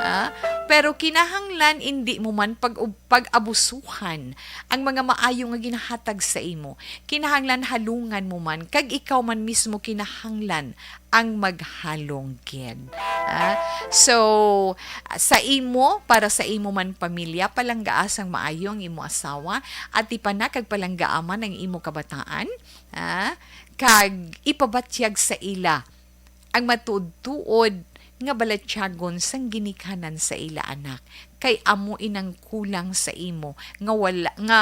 Ah, pero kinahanglan indi mo man pag-, pag-abusuhan ang mga maayo nga ginahatag sa imo. Kinahanglan halungan mo man, kag ikaw man mismo kinahanglan ang maghalong gid. Ah, so, sa imo, para sa imo man pamilya, palanggaa sang maayo ang imo asawa, atipan na kag palanggaa man ang imo kabataan, ah, kag ipabatyag sa ila ang matuod-tuod nga balatyagon sang ginikanan sa ila anak, kay amo inang kulang sa imo nga wala, nga,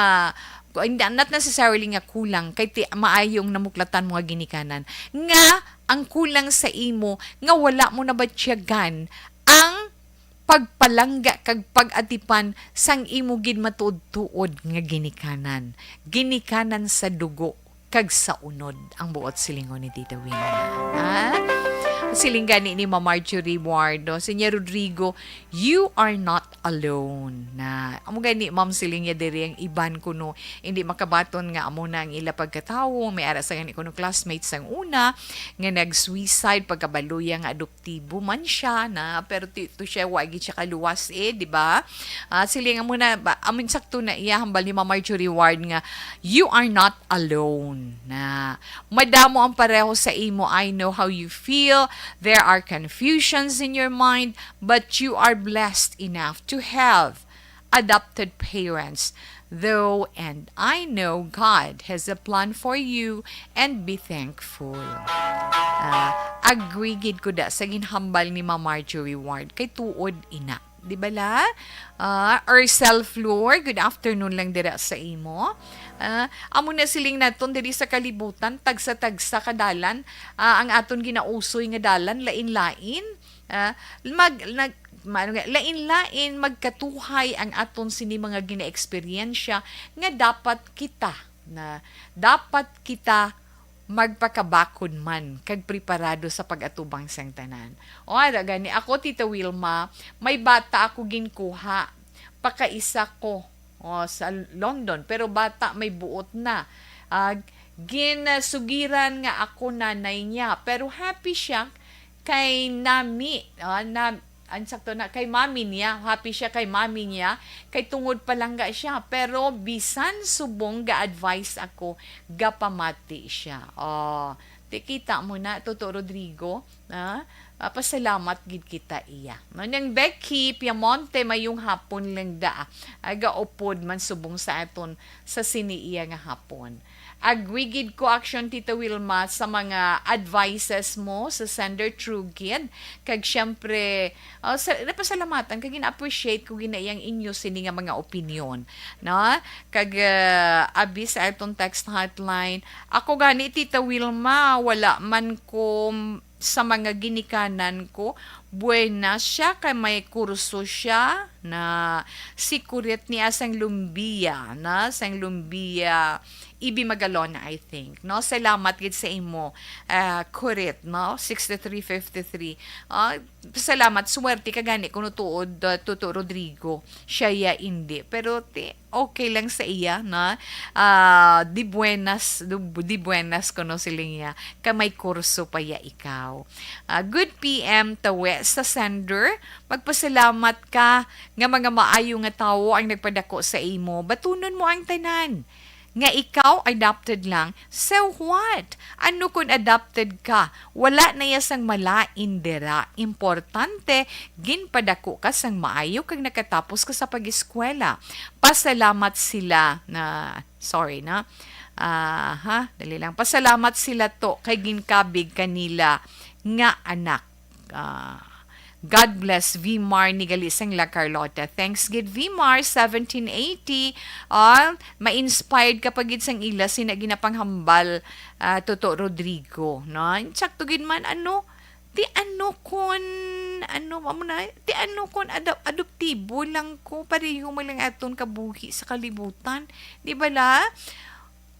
hindi, not necessarily nga kulang, kay ti-, maayong namuklatan mo nga ginikanan, nga ang kulang sa imo nga wala mo nabatyagan ang pagpalangga kag pag-atipan sang imo gid matuod-tuod nga ginikanan, ginikanan sa dugo kag sa unod, ang buot silingon ni Tita Wilma. Ha? Siling gani ni Ma'am Marjorie Ward, no? Sinya Rodrigo, "You are not alone." Na, amo gani, ma'am, siling niya diri ang iban kuno, hindi makabaton nga amo na ang ila pagkatawo. May ara sa gani kuno classmates sang una nga nag-suicide pagkabalo iya nga adoptibo man siya na, pero ti-, to siya, wa gid siya kaluwas, eh, di ba? Ah, siling amo na, ba, amin sakto na iya, hambal ni Ma'am Marjorie Ward nga, "You are not alone." Na, madamo ang pareho sa imo. I know how you feel. There are confusions in your mind, but you are blessed enough to have adopted parents, though, and I know God has a plan for you, and be thankful. Ah, agree gid ko da sa ginhambal ni Ma'am Marjorie Ward. Kay tuod ina. Di bala? Ah, Ursel Flor, good afternoon lang dira sa imo. Ah, amo na siling naton diri sa kalibutan, tagsa-tagsa ka dalan, ah, ang aton ginausoy nga dalan, lain-lain. Ah, mag-, nag-, maano nga, lain-lain magkatuhay ang aton sini mga ginaeksperyensya nga dapat kita na, dapat kita magpakabakod man kag preparado sa pag-atubang sang tanan. O, ara gani, ako, Tita Wilma, may bata ako ginkuha. Pakaisa ko, o, sa London, pero bata may buot na. Ah, ginasugiran nga ako nanay niya, pero happy siya kay nami, ah, na, ang sakto na, kay mami niya. Happy siya kay mami niya, kay tungod palangga siya. Pero bisan subong ga-advise ako, gapamati siya. Oh, ti kita mo na, Toto Rodrigo, ah, ah, pasalamat gid kita iya. No, nang Becky Piamonte, mayong hapon lang da. Ay, gaupod man subong sa aton sa sini iya nga hapon. Agree gid ko, action, Tita Wilma, sa mga advices mo sa sender, true gid. Kag siyempre, ah, sa, napasalamatan kag gina-appreciate ko gina iyang inyo sini nga mga opinion, no? Kag, ah, abi sa atong text hotline, ako gani, Tita Wilma, wala man ko sa mga ginikanan ko, buena siya kay may kurso siya na si Kurit ni asang Lumbia, na sang Lumbia, Ibi Magalona, I think, no? Salamat gid sa imo, ah, Kurit, no? Sixty-three fifty-three. Ah, salamat, swerte ka gani kuno tuod, ah, Toto Rodrigo. Siya ya indi. Pero ti-, okay lang sa iya, no? Ah, di buenas, di, di buenas kuno siling niya. Kay may kurso pa ya ikaw. Ah, good P M tawi sa sender. Magpasalamat ka nga mga maayo nga tawo ang nagpadako sa imo. Batunon mo ang tanan nga ikaw adopted lang. So what? Ano kun adopted ka? Wala na ya sang malain dira. Importante, ginpadako ka sang maayo kag nakatapos ka sa pag-eskwela. Pasalamat sila na, sorry na. Ah, ha? Dali lang. Pasalamat sila to kay ginkabig kanila nga anak. Ah, God bless, Vimar ni gali sang La Carlota. Thanks gid, Vimar, seventeen eighty. Ah, ma-inspired ka pa gid sang ila sina ginapanghambal, ah, Toto Rodrigo, no? Sakto gid man, ano, Ti ano kon, ano, amo na, ti ano kon ado-, adoptibo lang ko, pareho mo lang aton kabuhi sa kalibutan. Di bala?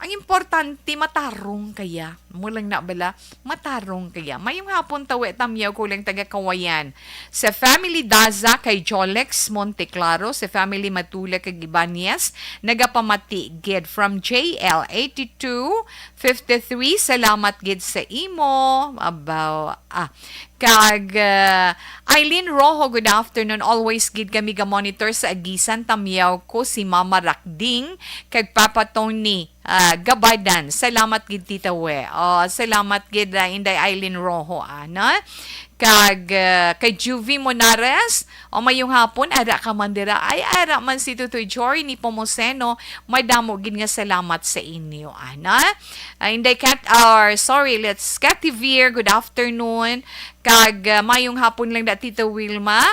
Ang importante, matarong kaya. Mo lang na bala, matarong kaya. Mayong hapon, tawi, tamyaw ko lang taga Kawayan. Sa family Daza kay Jolex Monteclaro, sa family Matula kag Ibanez, nagapamati gid from J L eighty-two fifty-three. Salamat gid sa imo. Abaw, ah, Kag, ah, Eileen Rojo, good afternoon. Always gid kami ga-monitor sa Agisan. Tamyaw ko si Mama Rakding kag Papa Tony, ah, Gabadan. Salamat gid, Tita We. Oh, salamat gid, ah, Inday Eileen Rojo, ah, no? Kag, ah, kay Juvie Monares, o mayong hapon, ara ka man dira. Ay, ara man si Tutoy Jory Nepomuceno, madamo gid nga salamat sa inyo, ana. Ah, Inday Kat, or sorry, let's Kat Tivir, good afternoon. Kag, ah, mayong hapon lang da, Tita Wilma.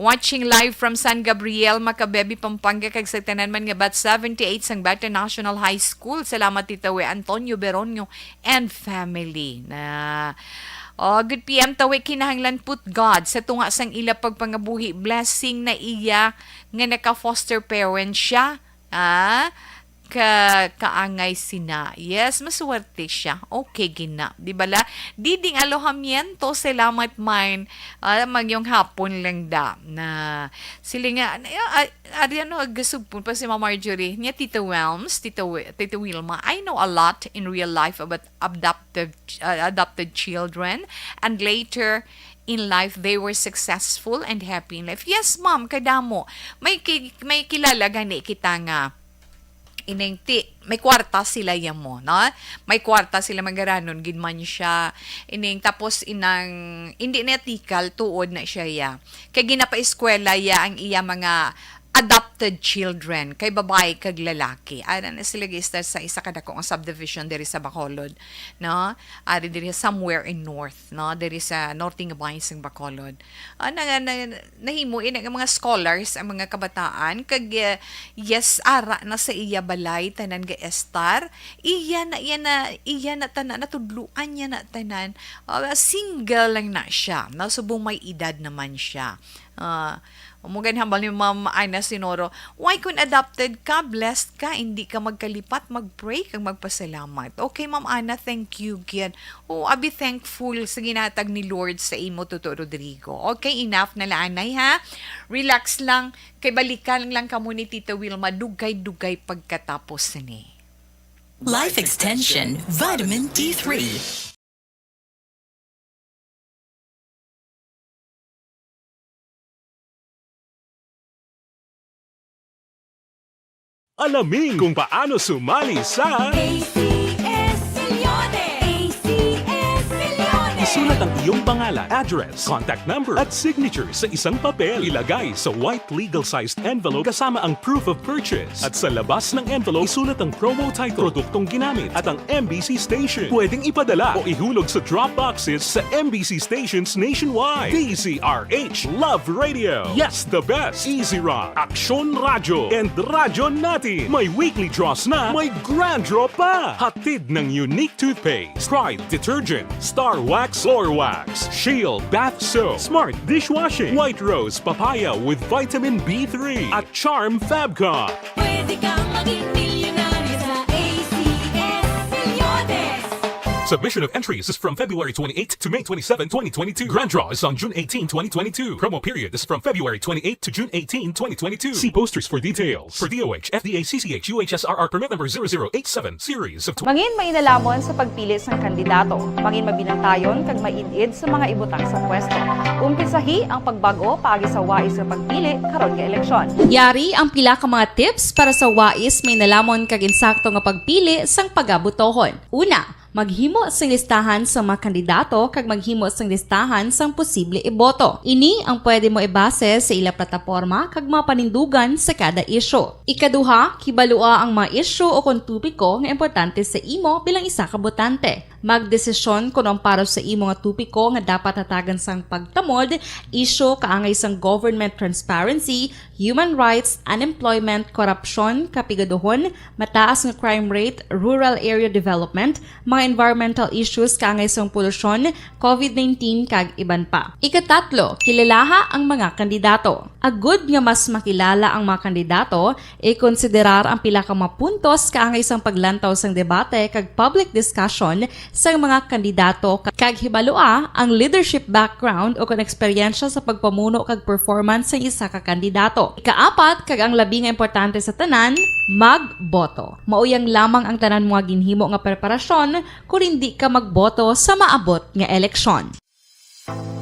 Watching live from San Gabriel, Macabebe, Pampanga, kag sa tanan man nga batch seventy-eight sang Bata National High School. Salamat, Tita We, Antonio Beronio and family. Na, oh, good P M, tawi, kinahanglan put God sa tunga sang ila pagpangabuhi. Blessing na iya nga naka-foster parent siya. Ah, ka, kaangay sina. Yes, maswerte siya. Okay, gina. Di bala? Diding Alojamiento, salamat man. Ah, magyong hapon lang da. Na, sila nga, ah, ah, ari ano, agasugpon pa si Mama Marjorie. Niya, Tita Welms, Tita Wi-, Tita Wilma, I know a lot in real life about adoptive, uh, adopted children, and later in life, they were successful and happy in life. Yes, ma'am, kadamo. May ki-, may kilala gani kita nga ining ti-, may kwarta sila ya mo, no? May kwarta sila, magaranon gid man siya. Ining, tapos inang, hindi na tikal, tuod na siya ya. Kay ginapaeskwela ya ang iya mga adopted children, kay babayi kag lalaki. Ara na sila gi-start sa isa ka dako nga subdivision diri sa Bacolod, no? Ari diri somewhere in north, no? Diri sa norte nga bahin sang Bacolod. Ah, na, na, nahimo ina nga mga scholars ang mga kabataan, kag, eh, yes, ara na sa iya balay tanan ga-estar. Iya na, iya na, iya na tanan, natudluan niya na tanan. Ah, single lang na siya, no? Subong may edad naman siya. Ah, Amo gani hambal ni Ma'am Ana Sinoro, "Why kun adopted ka, blessed ka, hindi ka magkalipat, mag-pray kag magpasalamat." Okay, Ma'am Ana, thank you gid. Oh, abi thankful sa ginatag ni Lord sa imo, Toto Rodrigo. Okay, enough na la anay, ha? Relax lang, kay balikan lang kamo ni Tita Wilma, dugay-dugay pagkatapos ni. Life Extension, Vitamin D three. Alamin kung paano sumali sa A C S Milyones! A C S Milyones! Isulat ang iyong pangalan, address, contact number, at signature sa isang papel. Ilagay sa white legal-sized envelope kasama ang proof of purchase. At sa labas ng envelope, isulat ang promo title, produktong ginamit, at ang M B C station. Pwedeng ipadala o ihulog sa drop boxes sa M B C stations nationwide. D Z R H Love Radio. Yes, the best. Easy Rock, Aksyon Radyo, and Radyo Natin. May weekly draws na, may grand draw pa. Hatid ng Unique Toothpaste, Pride Detergent, Star Wax Floor Wax, Shield Bath Soap, Smart Dishwashing, White Rose Papaya with Vitamin B three, at Charm Fabcon. Pwede kang maging milyonaryo sa A C S Milyones. Submission of entries is from February twenty-eight to May twenty-seven, twenty twenty-two. Grand draw is on June eighteen, twenty twenty-two. Promo period is from February twenty-eight to June eighteen, twenty twenty-two. See posters for details. For D O H, F D A, C C H, U H S R R permit number zero zero eight seven, series of tw- Mangin mainalomon sa pagpili sang kandidato. Mangin mabinantayon kag maid-id sa mga ibutang sa pwesto. Umpisahi ang pagbag-o paagi sa wais nga pagpili karon nga eleksyon. Yari ang pila ka mga tips para sa wais, mainalomon kag insakto nga pagpili sang pagabotohon. Una, maghimo sing listahan sa mga kandidato kag maghimo sing listahan sang posible iboto. Ini ang pwede mo ibase sa ila plataporma kag mga panindugan sa kada isyu. Ikaduha, kibalua ang mga isyu o kon topiko nga importante sa imo bilang isa ka botante. Magdesisyon kon ang para sa imo nga topiko nga dapat hatagan sang pagtamod, isyu kaangay sang government transparency, human rights, unemployment, korupsyon, kapigaduhon, mataas nga crime rate, rural area development, mga environmental issues kaangay sang polusyon, covid nineteen, kag iban pa. Ikatatlo, kilalaha ang mga kandidato. Agud nga mas makilala ang mga kandidato, ikonsiderar ang pila ka mga puntos kaangay sang paglantaw sang debate kag public discussion sang mga kandidato, kag hibalua ang leadership background o kon eksperyensya sa pagpamuno kag performance sang isa ka kandidato. Ikaapat, kag ang labi nga importante sa tanan, magboto. Mauyang lamang ang tanan mo nga ginhimo nga preparasyon kon indi ka magboto sa maabot nga eleksyon.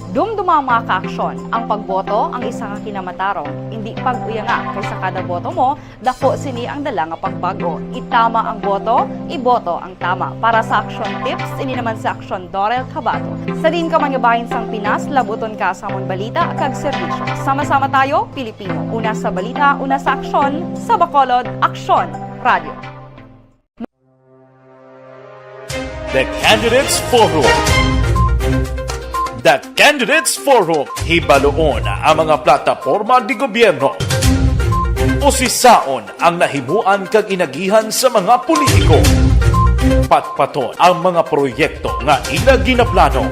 Dumduma, mga ka-aksyon, ang pagboto ang isa ka kinamatarong. Indi pag-uyanga, kay sa kada boto mo, dako sini ang dala nga pagbag-o. Itama ang boto, iboto ang tama. Para sa Aksyon Tips, ini naman si Aksyon Dorel Cabato. Sa diin ka man nga bahin sang Pinas, labuton ka sa amon balita kag serbisyo. Sama-sama tayo, Pilipino. Una sa balita, una sa aksyon, sa Bacolod, Aksyon Radio. The Candidates Forum. The Candidates Forum. Hibaluon ang mga plataporma de gobyerno. Usisaon ang nahimuan kag inagihan sa mga politiko. Patpaton ang mga proyekto nga ila ginaplano.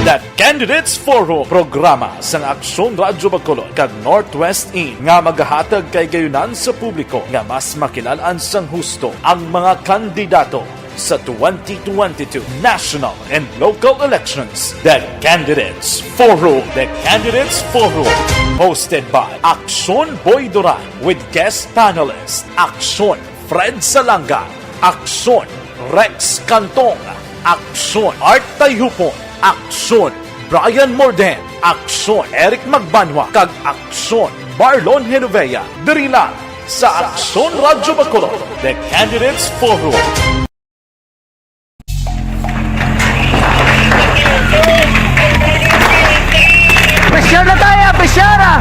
The Candidates Forum, programa sang Aksyon Radyo Bacolod kag Northwest In, nga magahatag kay gayunan sa publiko nga mas makilal-an sang husto ang mga kandidato sa twenty twenty-two national and local elections. The Candidates Forum. The Candidates Forum, hosted by Aksyon Boy Duran with guest panelist Aksyon Fred Salanga, Aksyon Rex Cantong, Aksyon Art Tayhupon, Aksyon Brian Morden, Aksyon Eric Magbanwa, kag Aksyon Marlon Genovea, diri lang sa Aksyon Radyo Bacolod, The Candidates Forum. Pressure na tayo, pressure na!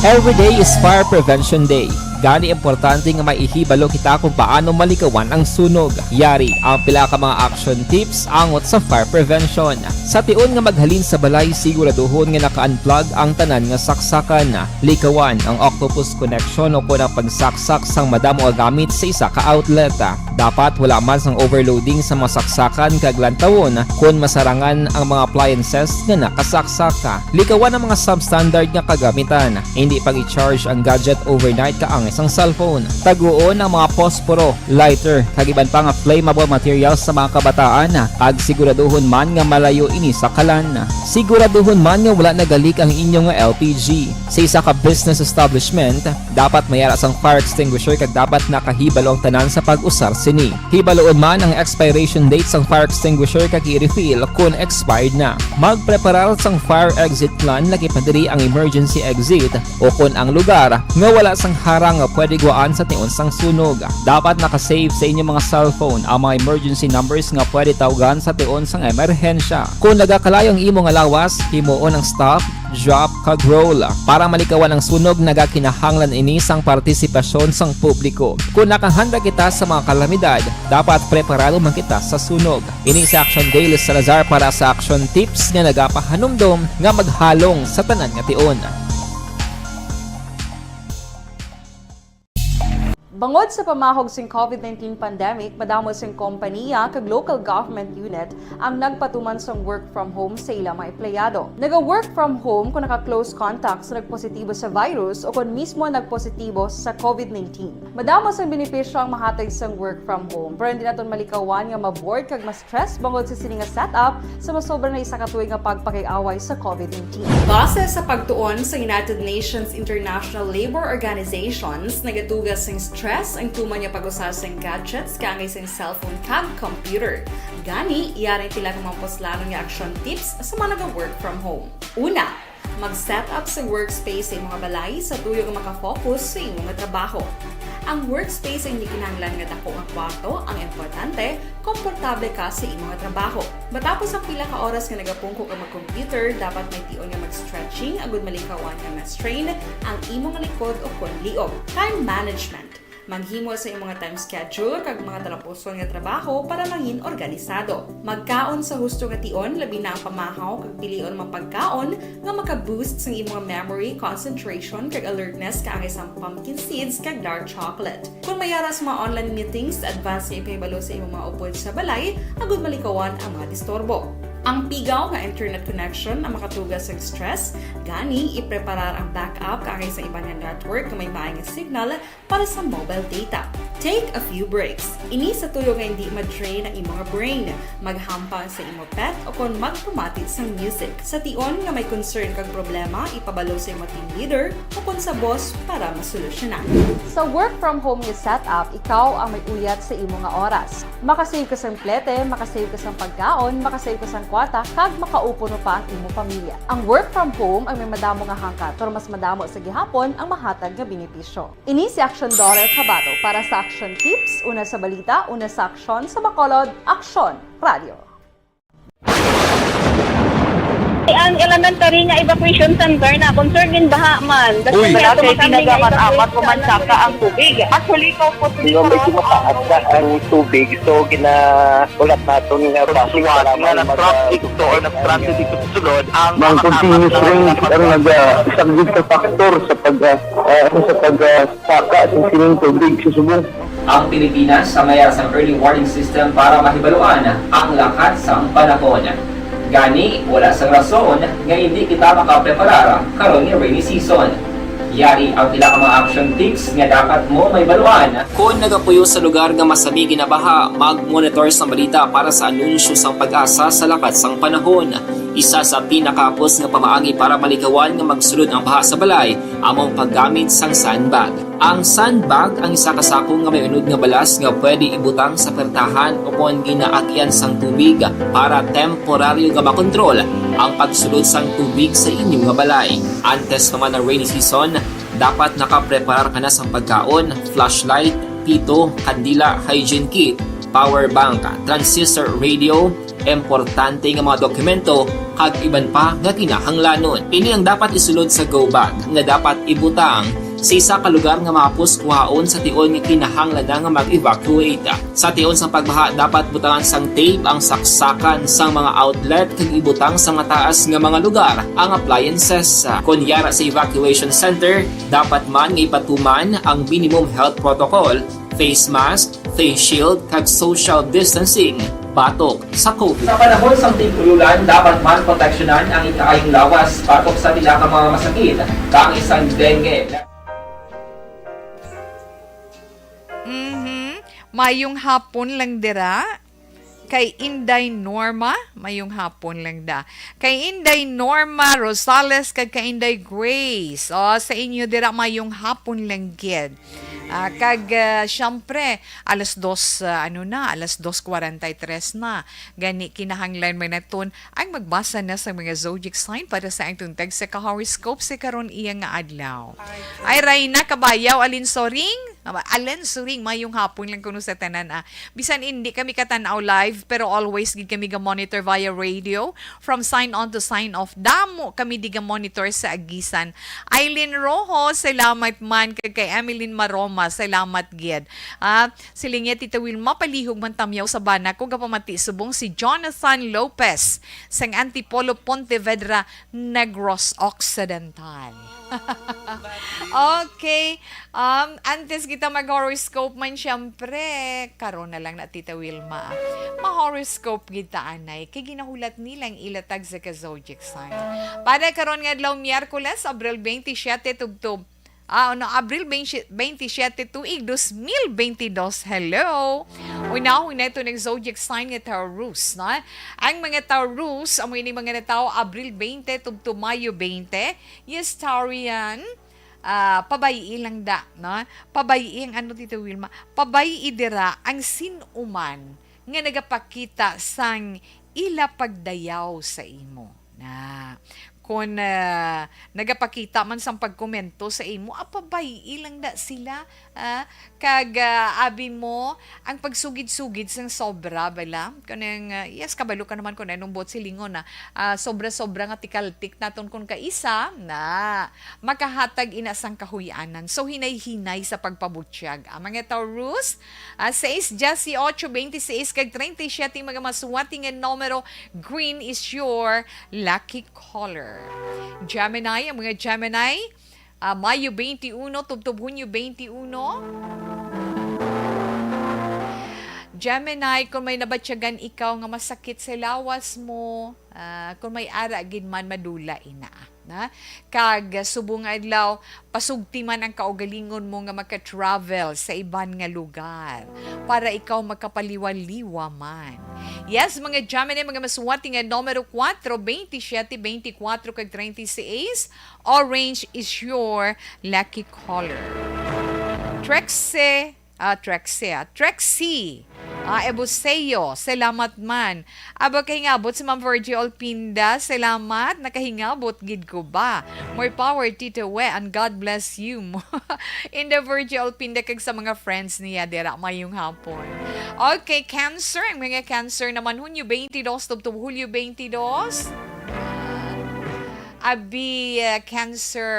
Every day is Fire Prevention Day. Gani, importante nga may ihibalo kita kung paano malikawan ang sunog. Yari ang pila ka mga action tips angot sa fire prevention. Sa tion nga maghalin sa balay, siguraduhon nga naka-unplug ang tanan nga saksakan. Likawan ang octopus connection o kon ang pagsaksak sang madamo nga gamit sa isa ka outlet. Dapat wala man sang overloading sa mga saksakan kag lantawon kon masarangan ang mga appliances nga nakasaksak. Likawan ang mga substandard nga kagamitan. Hindi pag-i-charge ang gadget overnight kaangay sang cellphone. Taguon ang mga posporo, lighter, kag iban pa nga flammable materials sa mga kabataan, kag siguraduhon man nga malayo ini sa kalan. Siguraduhon man nga wala nagalik ang inyo nga L P G. Sa isa ka business establishment, dapat may ara sang fire extinguisher kag dapat nakahibalo ang tanan sa pag-usar sini. Hibaluon man ang expiration date sang fire extinguisher kag i-refill kon expired na. Magpreparar sang fire exit plan, lakip na diri ang emergency exit o kon ang lugar nga wala sang harang nga pwede guwaan sa tion sang sunog. Dapat naka-save sa inyo mga cellphone ang mga emergency numbers nga pwede tawgan sa tion sang emerhensya. Kon nagakalayo ang imo nga lawas, himuon ang stop, drop, kag roll. Para malikawan ang sunog, nagakinahanglan ini sang partisipasyon sang publiko. Kon nakahanda kita sa mga kalamidad, dapat preparado man kita sa sunog. Ini si Action Dale Salazar para sa Action Tips nga nagapahanumdom nga maghalong sa tanan nga tion. Bangod sa pamahog sing covid nineteen pandemic, madamo sing kompaniya kag local government unit ang nagpatuman sang work from home sa ila mga empleyado. Naga-work from home kung naka-close contact sa nagpositibo sa virus o kon mismo nagpositibo sa covid nineteen. Madamo sang benepisyo ang mahatag sang work from home, pero hindi naton malikawan nga ma-bored kag ma-stress bangod sa sini nga setup sa masobra na isa ka tuig nga pagpakig-away sa covid nineteen. Base sa pagtuon sa United Nations International Labour Organizations, nagatuga sing stress ang tuman nga pag-usar sing gadgets kaangay sing cellphone kag computer. Gani, yari ang pila ka mga puslanon nga action tips sa mga naga-work from home. Una, mag-set up sa workspace sa imong balay sa tuyo nga makafocus sa imong trabaho. Ang workspace ay hindi kinahanglan nga dako nga kwarto, ang importante, komportable ka sa imong trabaho. Matapos ang pila ka oras nga nagapungko ka mag-computer, dapat may tion nga mag-stretching agud malikawan nga ma-strain ang imong likod o kon liog. Time management. Maghimo sa imong mga time schedule kag mga talapuson nga trabaho para mangin organisado. Magkaon sa husto nga tion, labi na ang pamahaw kag pilion mga pagkaon nga maka-boost sang imong memory, concentration, kag alertness kaangay sang pumpkin seeds kag dark chocolate. Kung may ara sa mga online meetings, advance nga ipahibalo sa imong mga upod sa balay agud malikawan ang mga disturbo. Ang pigaw nga internet connection ang makatuga sa stress, gani ipreparar ang backup kaangay sa iban nga network nga may maay nga signal para sa mobile data. Take a few breaks. Ini sa tuyo nga hindi ma-drain ang imo nga brain. Maghampang sa imo pet o kon magpamati sang music. Sa tion nga may concern kag problema, ipabalo sa imo team leader o kon sa boss para masolusyonan. Sa work from home nga setup, ikaw ang may uyat sa imo nga oras. Makasave ka sang plete, makasave ka sang pagkaon, makasave ka sang kwarta, kag makaupo pa ang imo pamilya. Ang work from home ang may madamo nga hangkat, pero mas madamo sa gihapon ang mahatag nga benepisyo. Ini si Action Daughter Kabato para sa Action Tips, una sa balita, una sa aksyon, sa Bacolod, Aksyon Radio. Ang elementary nga evacuation center na concern gin baha man. Uy. Wala kay tinaga man amat ko man saka ang tubig. Actually, ko po. Di ba, medyo mataas na ang tubig, so ginahulat naton nga flash flood nga nag-transit to or nag-transit dito sa sulod ang mga continuous rain ang nag-, ah, isa gid ka factor sa pag, ah, ah, sa pag, ah, saka sa sining tubig sa subong. Ang Pilipinas sa mayar sang early warning system para mahibaluan ang lakat sang panahon. Gani, wala sang rason nga hindi kita makapreparar karon nga rainy season. Yari ang pila ka mga action tips nga dapat mo mahibaluan. Kon nagapuyo sa lugar nga masami ginabaha, mag-monitor sa balita para sa anunsyo sang PAGASA sa lakat sang panahon. Isa sa pinakahapos nga pamaagi para malikawan nga magsulod ang baha sa balay amo ang paggamit sang sandbag. Ang sandbag ang isa ka sako nga may unod nga balas nga pwede ibutang sa pertahan o kon ginaagyan sang tubig para temporaryo nga makontrol ang pagsulod sang tubig sa inyo nga balay. Antes pa man ang rainy season, dapat nakapreparar ka na sang pagkaon, flashlight, pito, kandila, hygiene kit, power bank, transistor radio, importante nga mga dokumento, kag iban pa nga kinahanglanon. Ini ang dapat isulod sa go bag nga dapat ibutang sa isa ka lugar nga mahapos kuhaon sa tion nga kinahanglan na nga mag-evacuate. Sa tion sang pagbaha, dapat butangan sang tape ang saksakan sang mga outlet kag ibutang sa mataas nga mga lugar ang appliances. Kon yara sa evacuation center, dapat man nga ipatuman ang minimum health protocol, face mask, face shield, kag social distancing batok sa COVID. Sa panahon sang tig-ululan, dapat man proteksyonan ang ikaayong lawas batok sa pila ka mga masakit, kaangay sang dengue. Mhm. Mayong hapon lang dira. Kay Inday Norma, mayong hapon lang da. Kay Inday Norma Rosales, kag kay Inday Grace. O, sa inyo dira, mayong hapon lang gid. Ah, kag, ah, siyempre, alas dos, ah, ano na, alas dos kwarenta y tres na. Gani, kinahanglan man naton ang magbasa na sa mga zodiac sign para sa atong tagsa ka horoscope sa karon iya nga adlaw. Ay, Reyna Kabayaw, Alin Soring? Aba, Alin Soring, mayong hapon lang kuno sa tanan, ah. Bisan hindi kami katan-aw live, pero always gid kami ga-monitor via radio. From sign on to sign off, damo kami di ga-monitor sa agisan. Aileen Rojo, salamat man. Kag kay Emeline Maroma, salamat gid. Ah, siling niya, Tita Wilma, palihog man tamyaw sa bana ko, gapamati subong si Jonathan Lopez sang Antipolo, Pontevedra, Negros Occidental. Okay. Um, antes kita mag-horoscope man, siyempre, karon na lang na, Tita Wilma. Ma-horoscope gid ta, anay. Kay ginahulat nila ang ila tagsa ka zodiac sign. Para karon nga adlaw, Miyerkules, Abril twenty-seven, tubtob. Ah, ano, Abril twenty, twenty-seven, tuig dos mil bentidós. Hello! Unahon nato ang zodiac sign nga Taurus, no? Ang mga Taurus, amo ini mga natawo Abril twenty tubtob Mayo twenty. Yes, Taurian. Ah, pabay-i lang da, no? Pabay-i ang ano, Tita Wilma? Pabay-i dira ang sin-o man nga nagapakita sang ila pagdayaw sa imo. Na, Kung, ah, nagapakita man sang pagkomento sa imo, apabay-i lang na sila, ah, kag, ah, abi mo, ang pagsugid-sugid sang sobra, bala? Kanang, ah, yes, kabalo ka naman kung anong buot silingon na, ah, sobra-sobra nga tikaltik naton kung kaisa, na, makahatag ina sang kahuy-anan. So, hinay-hinay sa pagpabutyag. Ang mga Taurus, ah, sais, diyes y ocho, bente seis, kag treinta y siete, mga masuwati nga numero, green is your lucky color. Gemini, ang mga Gemini, ah, Mayo twenty-one, tubtob Hunyo twenty-one. Gemini, kung may nabatyagan ikaw nga masakit sa lawas mo, ah, kung may ara gid man, madula ina. Na? Kag subong nga adlaw, pasugti man ang kaugalingon mo nga maka-travel sa iban nga lugar para ikaw makapaliwa-liwa man. Yes, mga Gemini, mga masuwati nga numero kuwatro, bente siyete, bente kuwatro, kag treinta y seis, orange is your lucky color. Trece, ah, Trece, ah, Trexie, ah, Ebuseo, salamat man. Aba, kahingabot si Ma'am Virgie Olpinda, salamat, nakahingabot gid ko ba. More power, Tito We, and God bless you. Inda Virgie Olpinda kag sa mga friends niya dira, mayong hapon. Okay, Cancer, ang mga Cancer naman, Hunyo twenty-two, tubtob Hulyo twenty-two. Abi, ah, Cancer,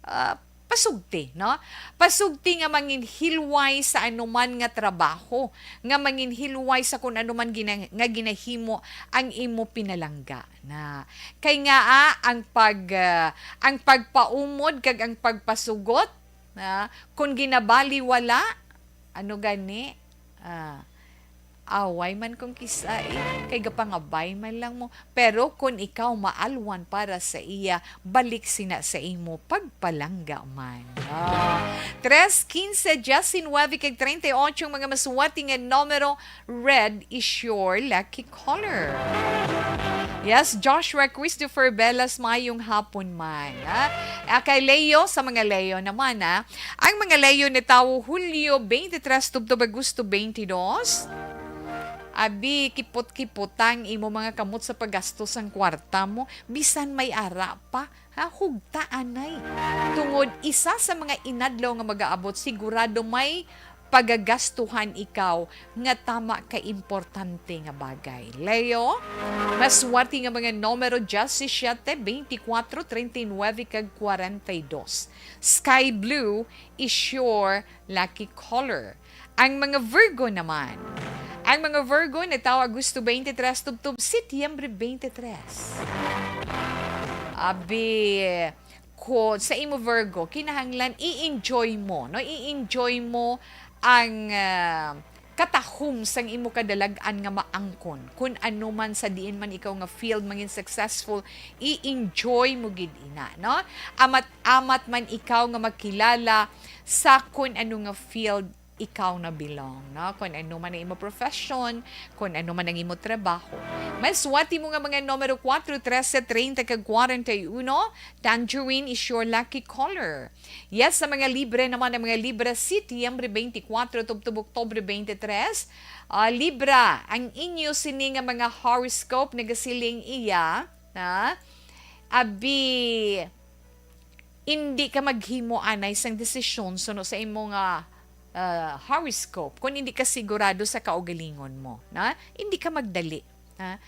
ah, pasugti, no? Pasugti nga manginhilway sa anuman nga trabaho, nga manginhilway sa kun anuman gina-, nga ginahimo ang imo pinalangga na. Kay nga, ah, ang pag, ah, ang pagpaumod kag ang pagpasugot, na, kung ginabaliwala, ano gani? Ah, away man kung kisa, eh, kay gapangabay man lang mo. Pero kung ikaw maalwan para sa iya, balik sina sa imo pagpalangga man. Ah, tres, quince, diecinuebe, kag treinta y ocho, mga masuwati nga numero, red is your lucky color. Yes, Joshua Christopher Velas, mayong hapon man, ha? Ah, kay Leo, sa mga Leo naman, ha? Ang mga Leo ni tawo Hulyo twenty-three tubtob Agosto twenty-two. Abi, kipot-kipot ang imo mga kamot sa paggastos sang kwarta mo, bisan may ara pa, ha? Hugta anay. Tungod isa sa mga inadlaw nga magaabot, sigurado may pagagastuhan ikaw nga tama ka importante nga bagay. Leo, maswerte nga mga numero, diyesisiyete, beintikwatro, treinta y nuebe, kag kwarenta y dos. Sky blue is your lucky color. Ang mga Virgo naman. Ang mga Virgo natawo Agosto twenty-three tubtob Setyembre twenty-three. Abi, ko, sa imo Virgo, kinahanglan i-enjoy mo, no? I-enjoy mo ang, ah, katahom sang imo kadalag-an nga maangkon. Kun ano man, sa diin man ikaw nga field mangin successful, i-enjoy mo gid ina, no? Amat-amat man ikaw nga magkilala sa kun ano nga field ikaw na belong, no? Kun ano man ang imo profession, kun ano man ang imo trabaho. Maswerte mo nga mga numero kuwatro, trese, treinta, kag kwarenta y uno. Tangerine is your lucky color. Yes, sa mga Libre naman, ang mga Libra, Setyembre twenty-four tubtob Oktubre twenty-three. Ah, Libra, ang inyo sini nga mga horoscope nagasiling iya, ha? Abi, indi ka maghimo anay sang desisyon suno sa imo nga, ah, horoscope, kung hindi ka sigurado sa kaugalingon mo, na hindi ka magdali, ha?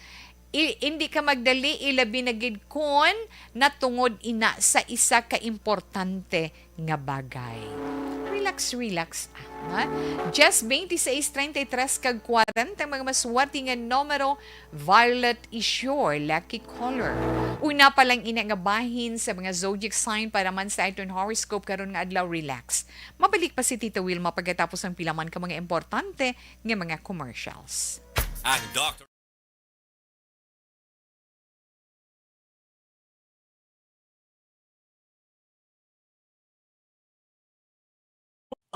I-, hindi ka magdali, ilabi na gid kon natungod ina sa isa ka importante nga bagay. Relax, relax, ah, ha? Just twenty-six, treinta y tres, kag kwarenta, mga maswerte nga numero, violet is your lucky color. Una pa lang ina nga bahin sa mga zodiac sign para man sa aton horoscope karon nga adlaw, relax. Mabalik pa si Tita Wilma pagkatapos ang pila man ka mga importante nga mga commercials. Ang Doctor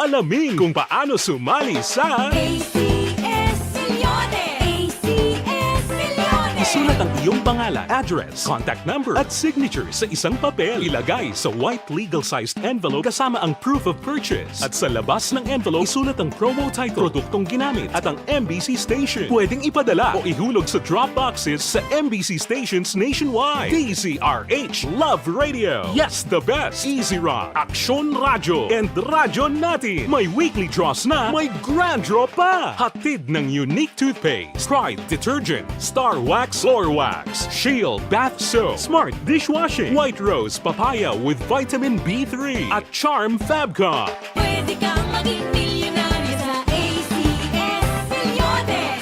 Alamin kung paano sumali sa A C S Milyones! A C S Milyones! Isulat ang iyong pangalan, address, contact number, at signature sa isang papel. Ilagay sa white legal-sized envelope kasama ang proof of purchase. At sa labas ng envelope, isulat ang promo title, produktong ginamit, at ang M B C station. Pwedeng ipadala o ihulog sa drop boxes sa M B C stations nationwide. D Z R H Love Radio. Yes, the best. Easy Rock, Aksyon Radyo, and Radyo Natin. May weekly draws na, may grand draw pa. Hatid ng Unique Toothpaste, Pride Detergent, Star Wax, Floor Wax, Shield Bath Soap, Smart Dishwashing, White Rose Papaya with Vitamin B three, at Charm Fabcon. Pwede kang maging milyonaryo sa A C S Reloaded.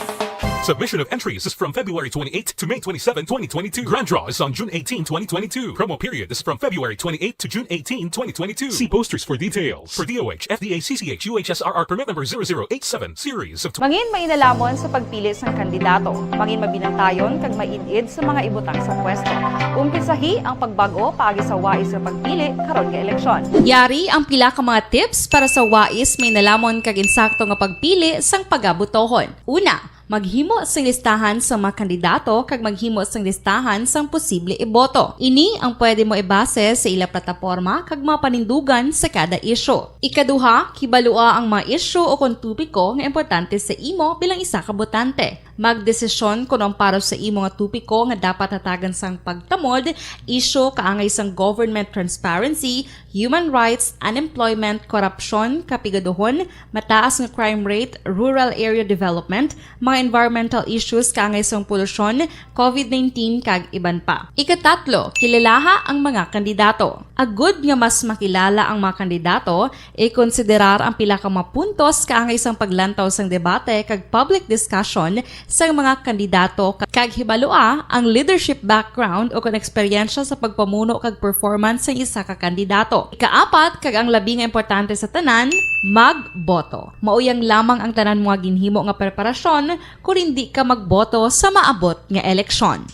Submission of entries is from February twenty-eighth to May twenty-seven, twenty twenty-two. Grand draw is on June eighteen, twenty twenty-two. Promo period is from February twenty-eighth to June eighteen, twenty twenty-two. See posters for details. For D O H, F D A, C C H, U H S R R permit number zero zero eight seven, series of Mangin mainalhamon sa pagpili sang kandidato. Mangin mabinantayon kag maid-id sa mga ibutang sa pwesto. Umpisahi ang pagbag-o paagi sa wais nga pagpili karon nga eleksyon. Yari ang pila ka mga tips para sa wais, mainalhamon kag insakto nga pagpili sang pagabotohon. Una, maghimo sing listahan sa mga kandidato kag maghimo sing listahan sang posible iboto. Ini ang pwede mo ibase sa ila plataporma kag mga panindugan sa kada isyu. Ikaduha, kibalua ang mga isyu o kon topiko nga importante sa imo bilang isa ka botante. Magdesisyon kon ang para sa imo nga topiko nga dapat hatagan sang pagtamod, isyu kaangay sang government transparency, human rights, unemployment, korupsyon, kapigaduhon, mataas nga crime rate, rural area development, mga environmental issues kaangay sang polusyon, covid nineteen, kag iban pa. Ikatatlo, kilalaha ang mga kandidato. Agud nga mas makilala ang mga kandidato, ikonsiderar ang pila ka mga puntos kaangay sang paglantaw sang debate kag public discussion sang mga kandidato, kag hibalua ang leadership background o kon eksperyensya sa pagpamuno kag performance sang isa ka kandidato. Ikaapat, kag ang labi nga importante sa tanan, magboto. Mauyang lamang ang tanan mo nga ginhimo nga preparasyon kon indi ka magboto sa maabot nga eleksyon.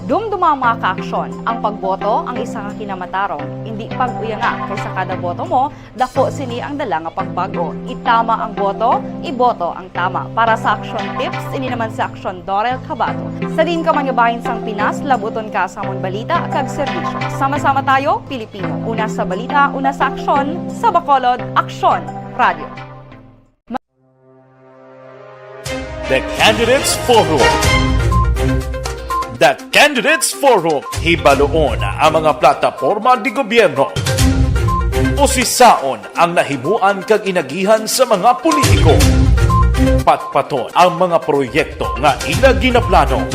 Dumduma ang mga kaaksyon, ang pagboto ang isa ka kinamatarong, indi pag-uyanga, kay sa kada boto mo, dako sini ang dala nga pagbag-o. Itama ang boto, iboto ang tama. Para sa Aksyon Tips, ini naman si Aksyon Dorel Cabato. Sa diin ka man nga bahin sang Pinas, labuton ka sa amon balita kag serbisyo. Sama-sama tayo, Pilipino. Una sa balita, una sa aksyon, sa Bacolod, Aksyon Radio. The Candidates Forum. The Candidates Forum, hibaluon ang mga plataporma di gobyerno. Usisaon ang nahimuan kag inagihan sa mga politiko. Patpaton ang mga proyekto nga ila ginaplano.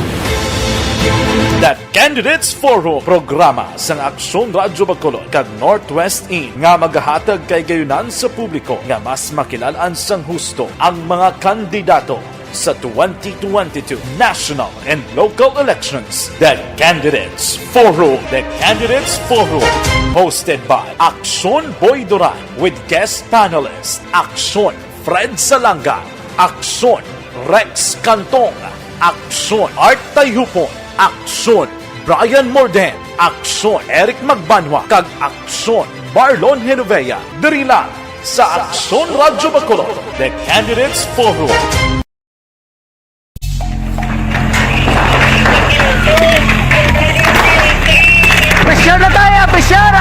The Candidates Forum, programa sang Aksyon Radyo Bacolod kag Northwest In nga magahatag kay gayunan sa publiko nga mas makilal-an sang husto ang mga kandidato sa twenty twenty-two national and local elections. The Candidates Forum. The Candidates Forum, hosted by Aksyon Boy Duran with guest panelist Aksyon Fred Salanga, Aksyon Rex Cantong, Aksyon Art Tayhupon, Aksyon Brian Morden, Aksyon Eric Magbanwa, kag Aksyon Marlon Genovea. Diri lang sa Aksyon Radyo Bacolod, The Candidates Forum. Pressure na tayo, pressure!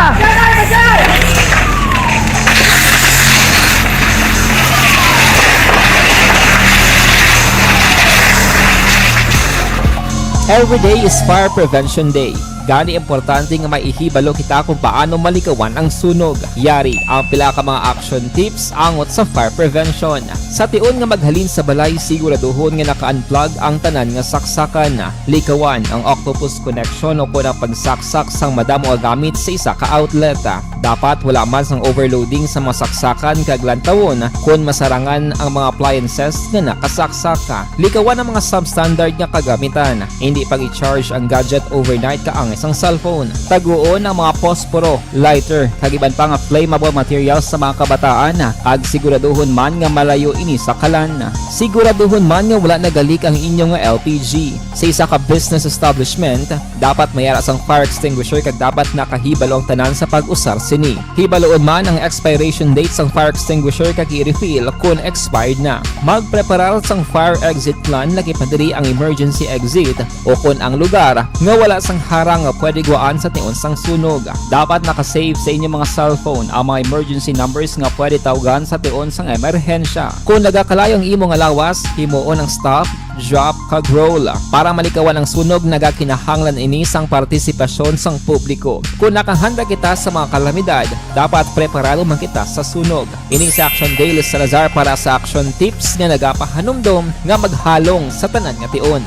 Every day is Fire Prevention Day. Gani, importante nga may ihibalo kita kung paano malikawan ang sunog. Yari ang pila ka mga action tips angot sa fire prevention. Sa tion nga maghalin sa balay, siguraduhon nga naka-unplug ang tanan nga saksakan. Likawan ang octopus connection o kon ang pagsaksak sang madamo nga gamit sa isa ka outlet. Dapat wala man sang overloading sa mga saksakan kag lantawon kon masarangan ang mga appliances nga nakasaksak. Likawan ang mga substandard nga kagamitan. Hindi pag-i-charge ang gadget overnight kaangay sang cellphone. Taguon ang mga posporo, lighter, kag iban pa nga flammable materials sa mga kabataan, kag siguraduhon man nga malayo ini sa kalan. Siguraduhon man nga wala nagalik ang inyo nga L P G. Sa isa ka business establishment, dapat may ara sang fire extinguisher kag dapat nakahibalo ang tanan sa pag-usar sini. Hibaluon man ang expiration date sang fire extinguisher kag i-refill kon expired na. Magpreparar sang fire exit plan, lakip na diri ang emergency exit, o kon ang lugar nga wala sang harang nga pwede guwaan sa tion sang sunog. Dapat naka-save sa inyo mga cellphone ang mga emergency numbers nga pwede tawgan sa tion sang emerhensya. Kon nagakalayo ang imo nga lawas, himuon ang stop, drop, kag roll. Para malikawan ang sunog, nagakinahanglan ini sang partisipasyon sang publiko. Kon nakahanda kita sa mga kalamidad, dapat preparado man kita sa sunog. Ini si Action Dale Salazar para sa Action Tips nga nagapahanumdom nga maghalong sa tanan nga tion.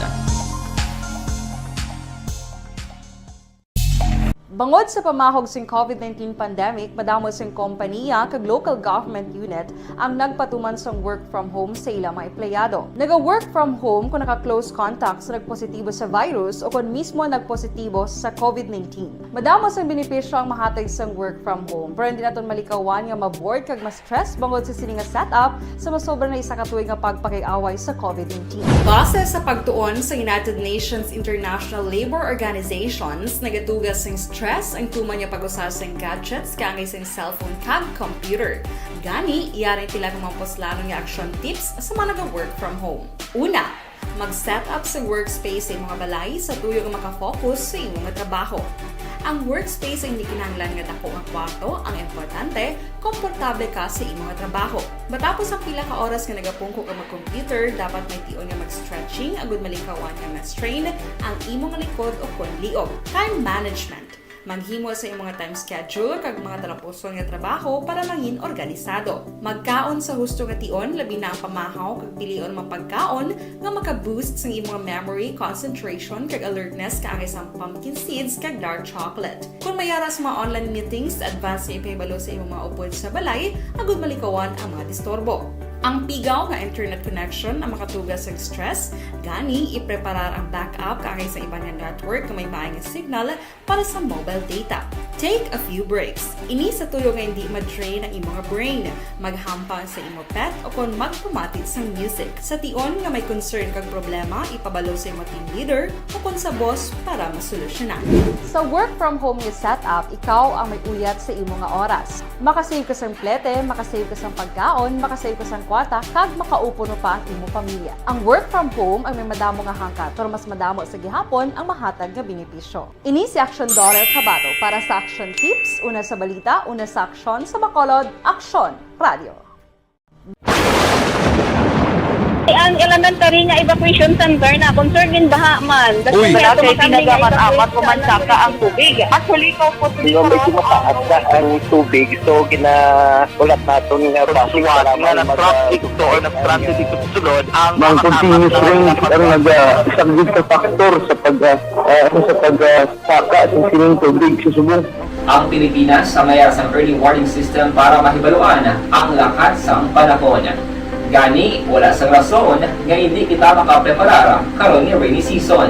Bangod sa pamahog sing covid nineteen pandemic, madamo sing kompaniya kag local government unit ang nagpatuman sang work from home sa ila mga empleyado. Naga-work from home kung naka-close contact sa nagpositibo sa virus o kon mismo nagpositibo sa covid nineteen. Madamo sang benepisyo ang mahatag sang work from home, pero hindi naton malikawan nga ma-bored kag ma-stress bangod sa sini nga setup sa masobra na isa ka tuig nga pagpakig-away sa covid nineteen. Base sa pagtuon sa United Nations International Labour Organizations, nagatuga sing stress ang tuman nga pag-usa sing gadgets kaangay sing cellphone kag computer. Gani, yari pila ka mga puslanon nga action tips sa mga naga-work from home. Una, mag-set up sa workspace sa imong balay sa tuyo nga makafocus sa imong trabaho. Ang workspace ay hindi kinahanglan nga dako nga kwarto, ang importante, komportable ka sa imong trabaho. Matapos ang pila ka oras nga nagapungko ka mag-computer, dapat may tion nga mag-stretching agud malikawan nga ma-strain ang imong likod o kon liog. Time management. Maghimo sa imong time schedule kag mga talapuson nga trabaho para mangin organisado. Magkaon sa husto nga tion, labi na ang pamahaw kag pilion mga pagkaon nga maka-boost sang imong memory, concentration, kag alertness kaangay sang pumpkin seeds kag dark chocolate. Kung may ara sa mga online meetings, advance nga ipahibalo sa imong mga upod sa balay agud malikawan ang mga disturbo. Ang pigaw nga internet connection ang makatuga sa stress, gani ipreparar ang backup kaangay sa iban nga network nga may maay nga signal para sa mobile data. Take a few breaks. Ini sa tuyo nga hindi ma-drain ang imong brain. Maghampang sa imo pet o kon magpamati sang music. Sa tion nga may concern kag problema, ipabalo sa imo team leader o kon sa boss para masolusyonan. Sa work from home nga setup, ikaw ang may uyat sa imo nga oras. Makasave ka sang plete, makasave ka sang pagkaon, makasave ka sang kwarta, kag makaupo no pa ang imo pamilya. Ang work from home ang may madamo nga hangkat, pero mas madamo sa gihapon ang mahatag nga benepisyo. Ini si Action Daughter Kabato para sa Action Tips, una sa balita, una sa aksyon, sa Bacolod, Aksyon Radio. Ang elementary nga evacuation center na concern din baha man. Uy, wala kay tinaga man amat o man saka ang tubig. Actually, ikaw po, di ba, may tumataas na ang tubig, so ginahulat naton nga traffic nga nag-traffic to or nag-transit dito sa sulod ang mga continuous rain ang nag-, ah, isang good factor sa pag, ah, ah, sa pag, ah, saka sa sining tubig sa subong. Ang Pilipinas ang may sang early warning system para mahibaluan ang lakat sang panahon. Gani, wala sang rason nga hindi kita makapreparar karon nga rainy season.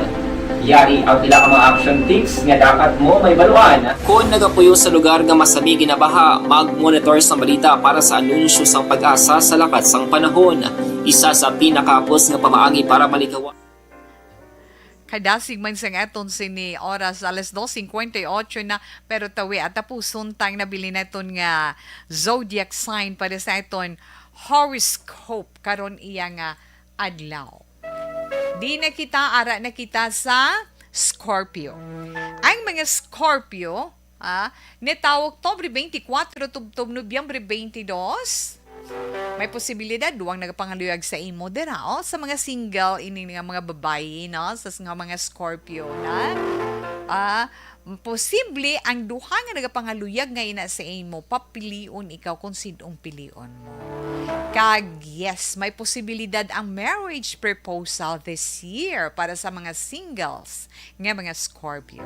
Yari ang pila ka mga action tips nga dapat mo mahibaluan. Kon nagapuyo sa lugar nga masami ginabaha, mag-monitor sang balita para sa anunsyo sang PAGASA sa lakat sang panahon. Isa sa pinakahapos nga pamaagi para malikawan. Kadasig man sang aton sini oras, alas dos cincuenta y ocho na, pero tawi at tapuson tang nabilin naton nga zodiac sign para sa aton horoscope karon iya nga adlaw. Di na kita, ara na kita sa Scorpio. Ang mga Scorpio, ah, nitawo Oktubre twenty-four, tubtob Nobyembre twenty-two. May posibilidad, duwang nagapangaluyag sa imo dira, oh, sa mga single, ini nga mga babayi, no? Sa s-, nga mga Scorpio na, ah, posible ang duha nga nagapangaluyag nga ina sa imo, papilion ikaw kung sin-ong pilion mo. Kag, yes, may posibilidad ang marriage proposal this year para sa mga singles nga mga Scorpio.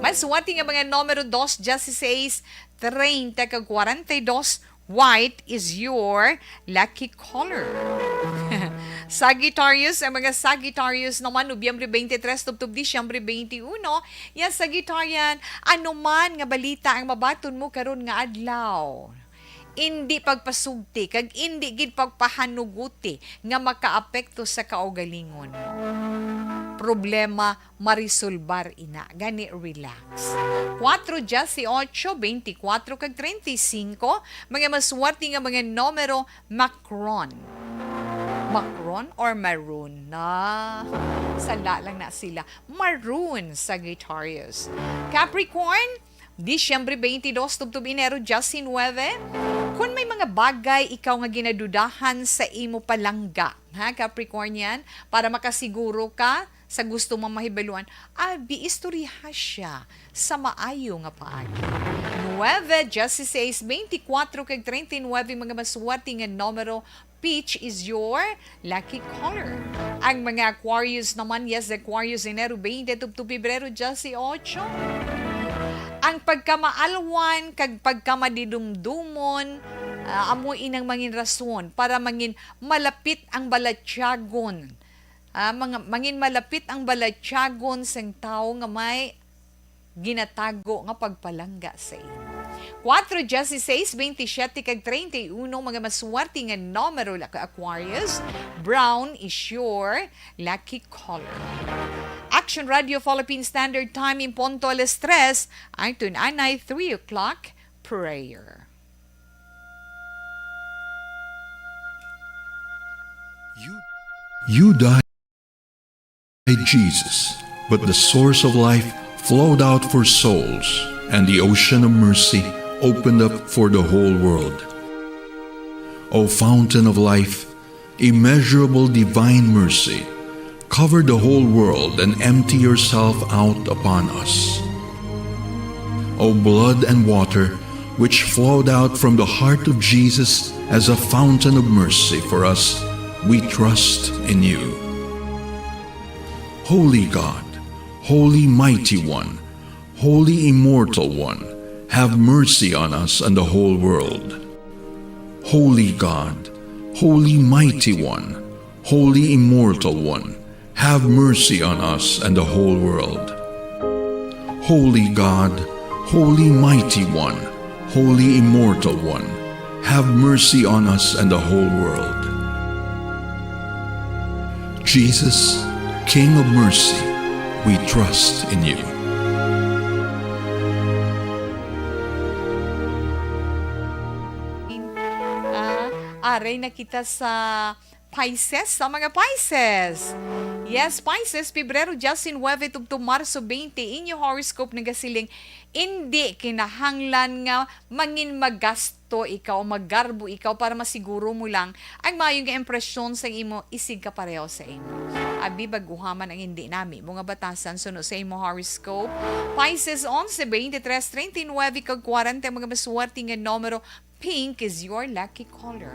Mas swerte nga mga numero dos, dieciséis, treinta, kag cuarenta y dos, white is your lucky color. Sagittarius, ang mga Sagittarius naman, Nobyembre twenty-three tubtob Disyembre twenty-one. Yan, Sagittarian, ano man nga balita ang mabaton mo karon nga adlaw? Indi pagpasugti, kag indi gid pagpahanuguti nga makaapekto sa kaugalingon mo. Problema marisolbar ina. Gani, relax. Kwatro, diyes y ocho, beintikwatro, kag treinta y cinco, mga maswerte nga mga numero, Macron. Macron or Maroon? Na, sala lang na sila. Maroon, Sagittarius. Capricorn, Disyembre twenty-two tubtob Enero diyes y nuebe. Kun may mga bagay ikaw nga ginadudahan sa imo palangga, ha, Capricornian, para makasiguro ka sa gusto mo mahibaluan, abi, istoryaha siya sa maayo nga paagi. Nuebe, diyes y seis, beintikwatro, kag treinta y nuebe, mga maswerte nga numero, peach is your lucky color. Ang mga Aquarius naman, yes, the Aquarius, Enero twenty to, to Pebrero diyes y ocho. Ang pagkamaalwan kag pagkamadidumdumon, ah, amo inang mangin rason para mangin malapit ang balatyagon. Ah, mga, mangin malapit ang balatyagon sang tawo nga may ginatago nga pagpalangga sa imo. Kwatro, diyes y seis, beintisyete, kag treinta y uno, mga maswerte nga numero, la-, Aquarius, brown is your lucky color. Action Radio Philippine Standard Time in punto alas tres, ang tun-anay three o'clock prayer. You, you died, Jesus, but the source of life flowed out for souls, and the ocean of mercy opened up for the whole world. O fountain of life, immeasurable divine mercy, cover the whole world and empty yourself out upon us. O blood and water, which flowed out from the heart of Jesus as a fountain of mercy for us, we trust in you. Holy God, Holy Mighty One, Holy Immortal One, have mercy on us and the whole world. Holy God, Holy Mighty One, Holy Immortal One, have mercy on us and the whole world. Holy God, Holy Mighty One, Holy Immortal One, have mercy on us and the whole world. Jesus, King of mercy, we trust in you. Ah, aray na kita sa Pisces, sa mga Pisces. Yes, Pisces, Pebrero diyes y nuebe tubtob Marso twenty, inyo horoscope nagasiling, indi kinahanglan nga mangin magasto ikaw, magarbo ikaw para masiguro mo lang ang maayo nga impresyon sa imo isigkapareho sa imo. Abi, baguha man ang indi nami mo nga batasan suno sa imo horoscope. Pisces, onse, twenty-three, treinta y nuebe, kag kwarenta, mga maswerte nga numero. Pink is your lucky color.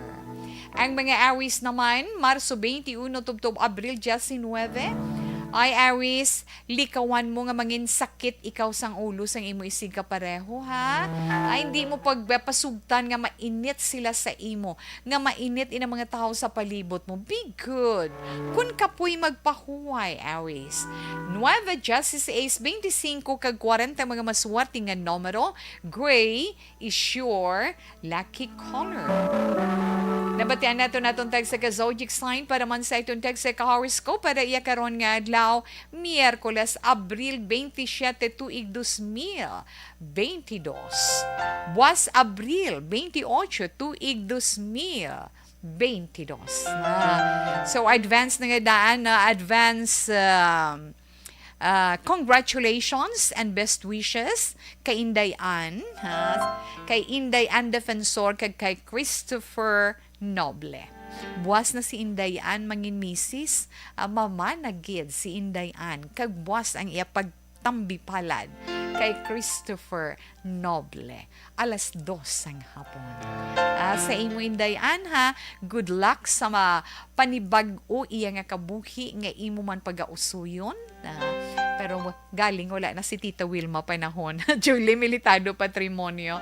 Ang mga Aries naman, Marso twenty-one tubtob Abril diyes y nuebe. Ay, Aries, likawan mo nga mangin sakit ikaw sang ulo sang imo isigkapareho, ha? Ay, hindi mo pagpasugtan nga mainit sila sa imo, nga mainit ina mga tawo sa palibot mo. Be good. Kun kapoy, magpahuway, Aries. Nuebe, diyes-seis, beintisinko, kag kwarenta, mga maswerte nga numero, gray, is your lucky color. Nabatian nato naton tagsa ka zodiac sign para man sa iton tagsa ka horoscope para iya karon nga adlaw, Miyerkules, Abril twenty-seven, tuig dos mil twenty-dos. Buwas, Abril twenty-eight, tuig dos mil twenty-dos. Ah, so, advance na nga daan, na advance, um, Ah, congratulations and best wishes kay Inday Ann, ha? Kay Inday Ann Defensor kag kay Christopher Noble. Buwas na si Inday Ann mangin misis, ah, mama na gid si Inday Ann, kag buwas ang iya pagtambipalad kay Christopher Noble. Alas dos sang hapon. Ah, sa imo, Inday Ann, ha, good luck sa ma-, panibag-o iya nga kabuhi nga imo man pagausuyon. Ah, pero galing wala na si Tita Wilma panahon. Julie Militado, Patrimonio.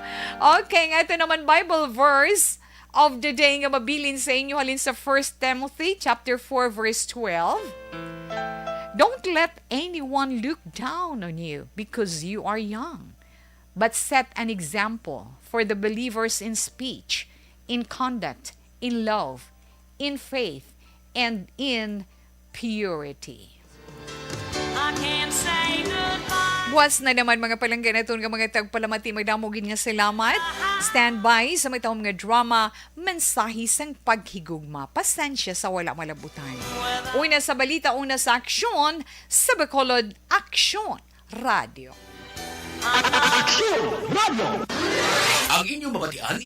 Okay, nga ito naman Bible verse. of the day nga mabilin sa inyo halin sa First Timothy chapter four, verse twelve. "Don't let anyone look down on you because you are young, but set an example for the believers in speech, in conduct, in love, in faith, and in purity." I can't say goodbye. Buwas na naman, mga palangga naton nga mga tagpalamati, madamo gid nga salamat. Standby sa matahom nga drama, Mensahe sang Paghigugma. Pasensya sa wala malabutan. Una sa balita, una sa aksyon, sa Bacolod Aksyon Radio. Aksyon Radio. Ang inyong mabatian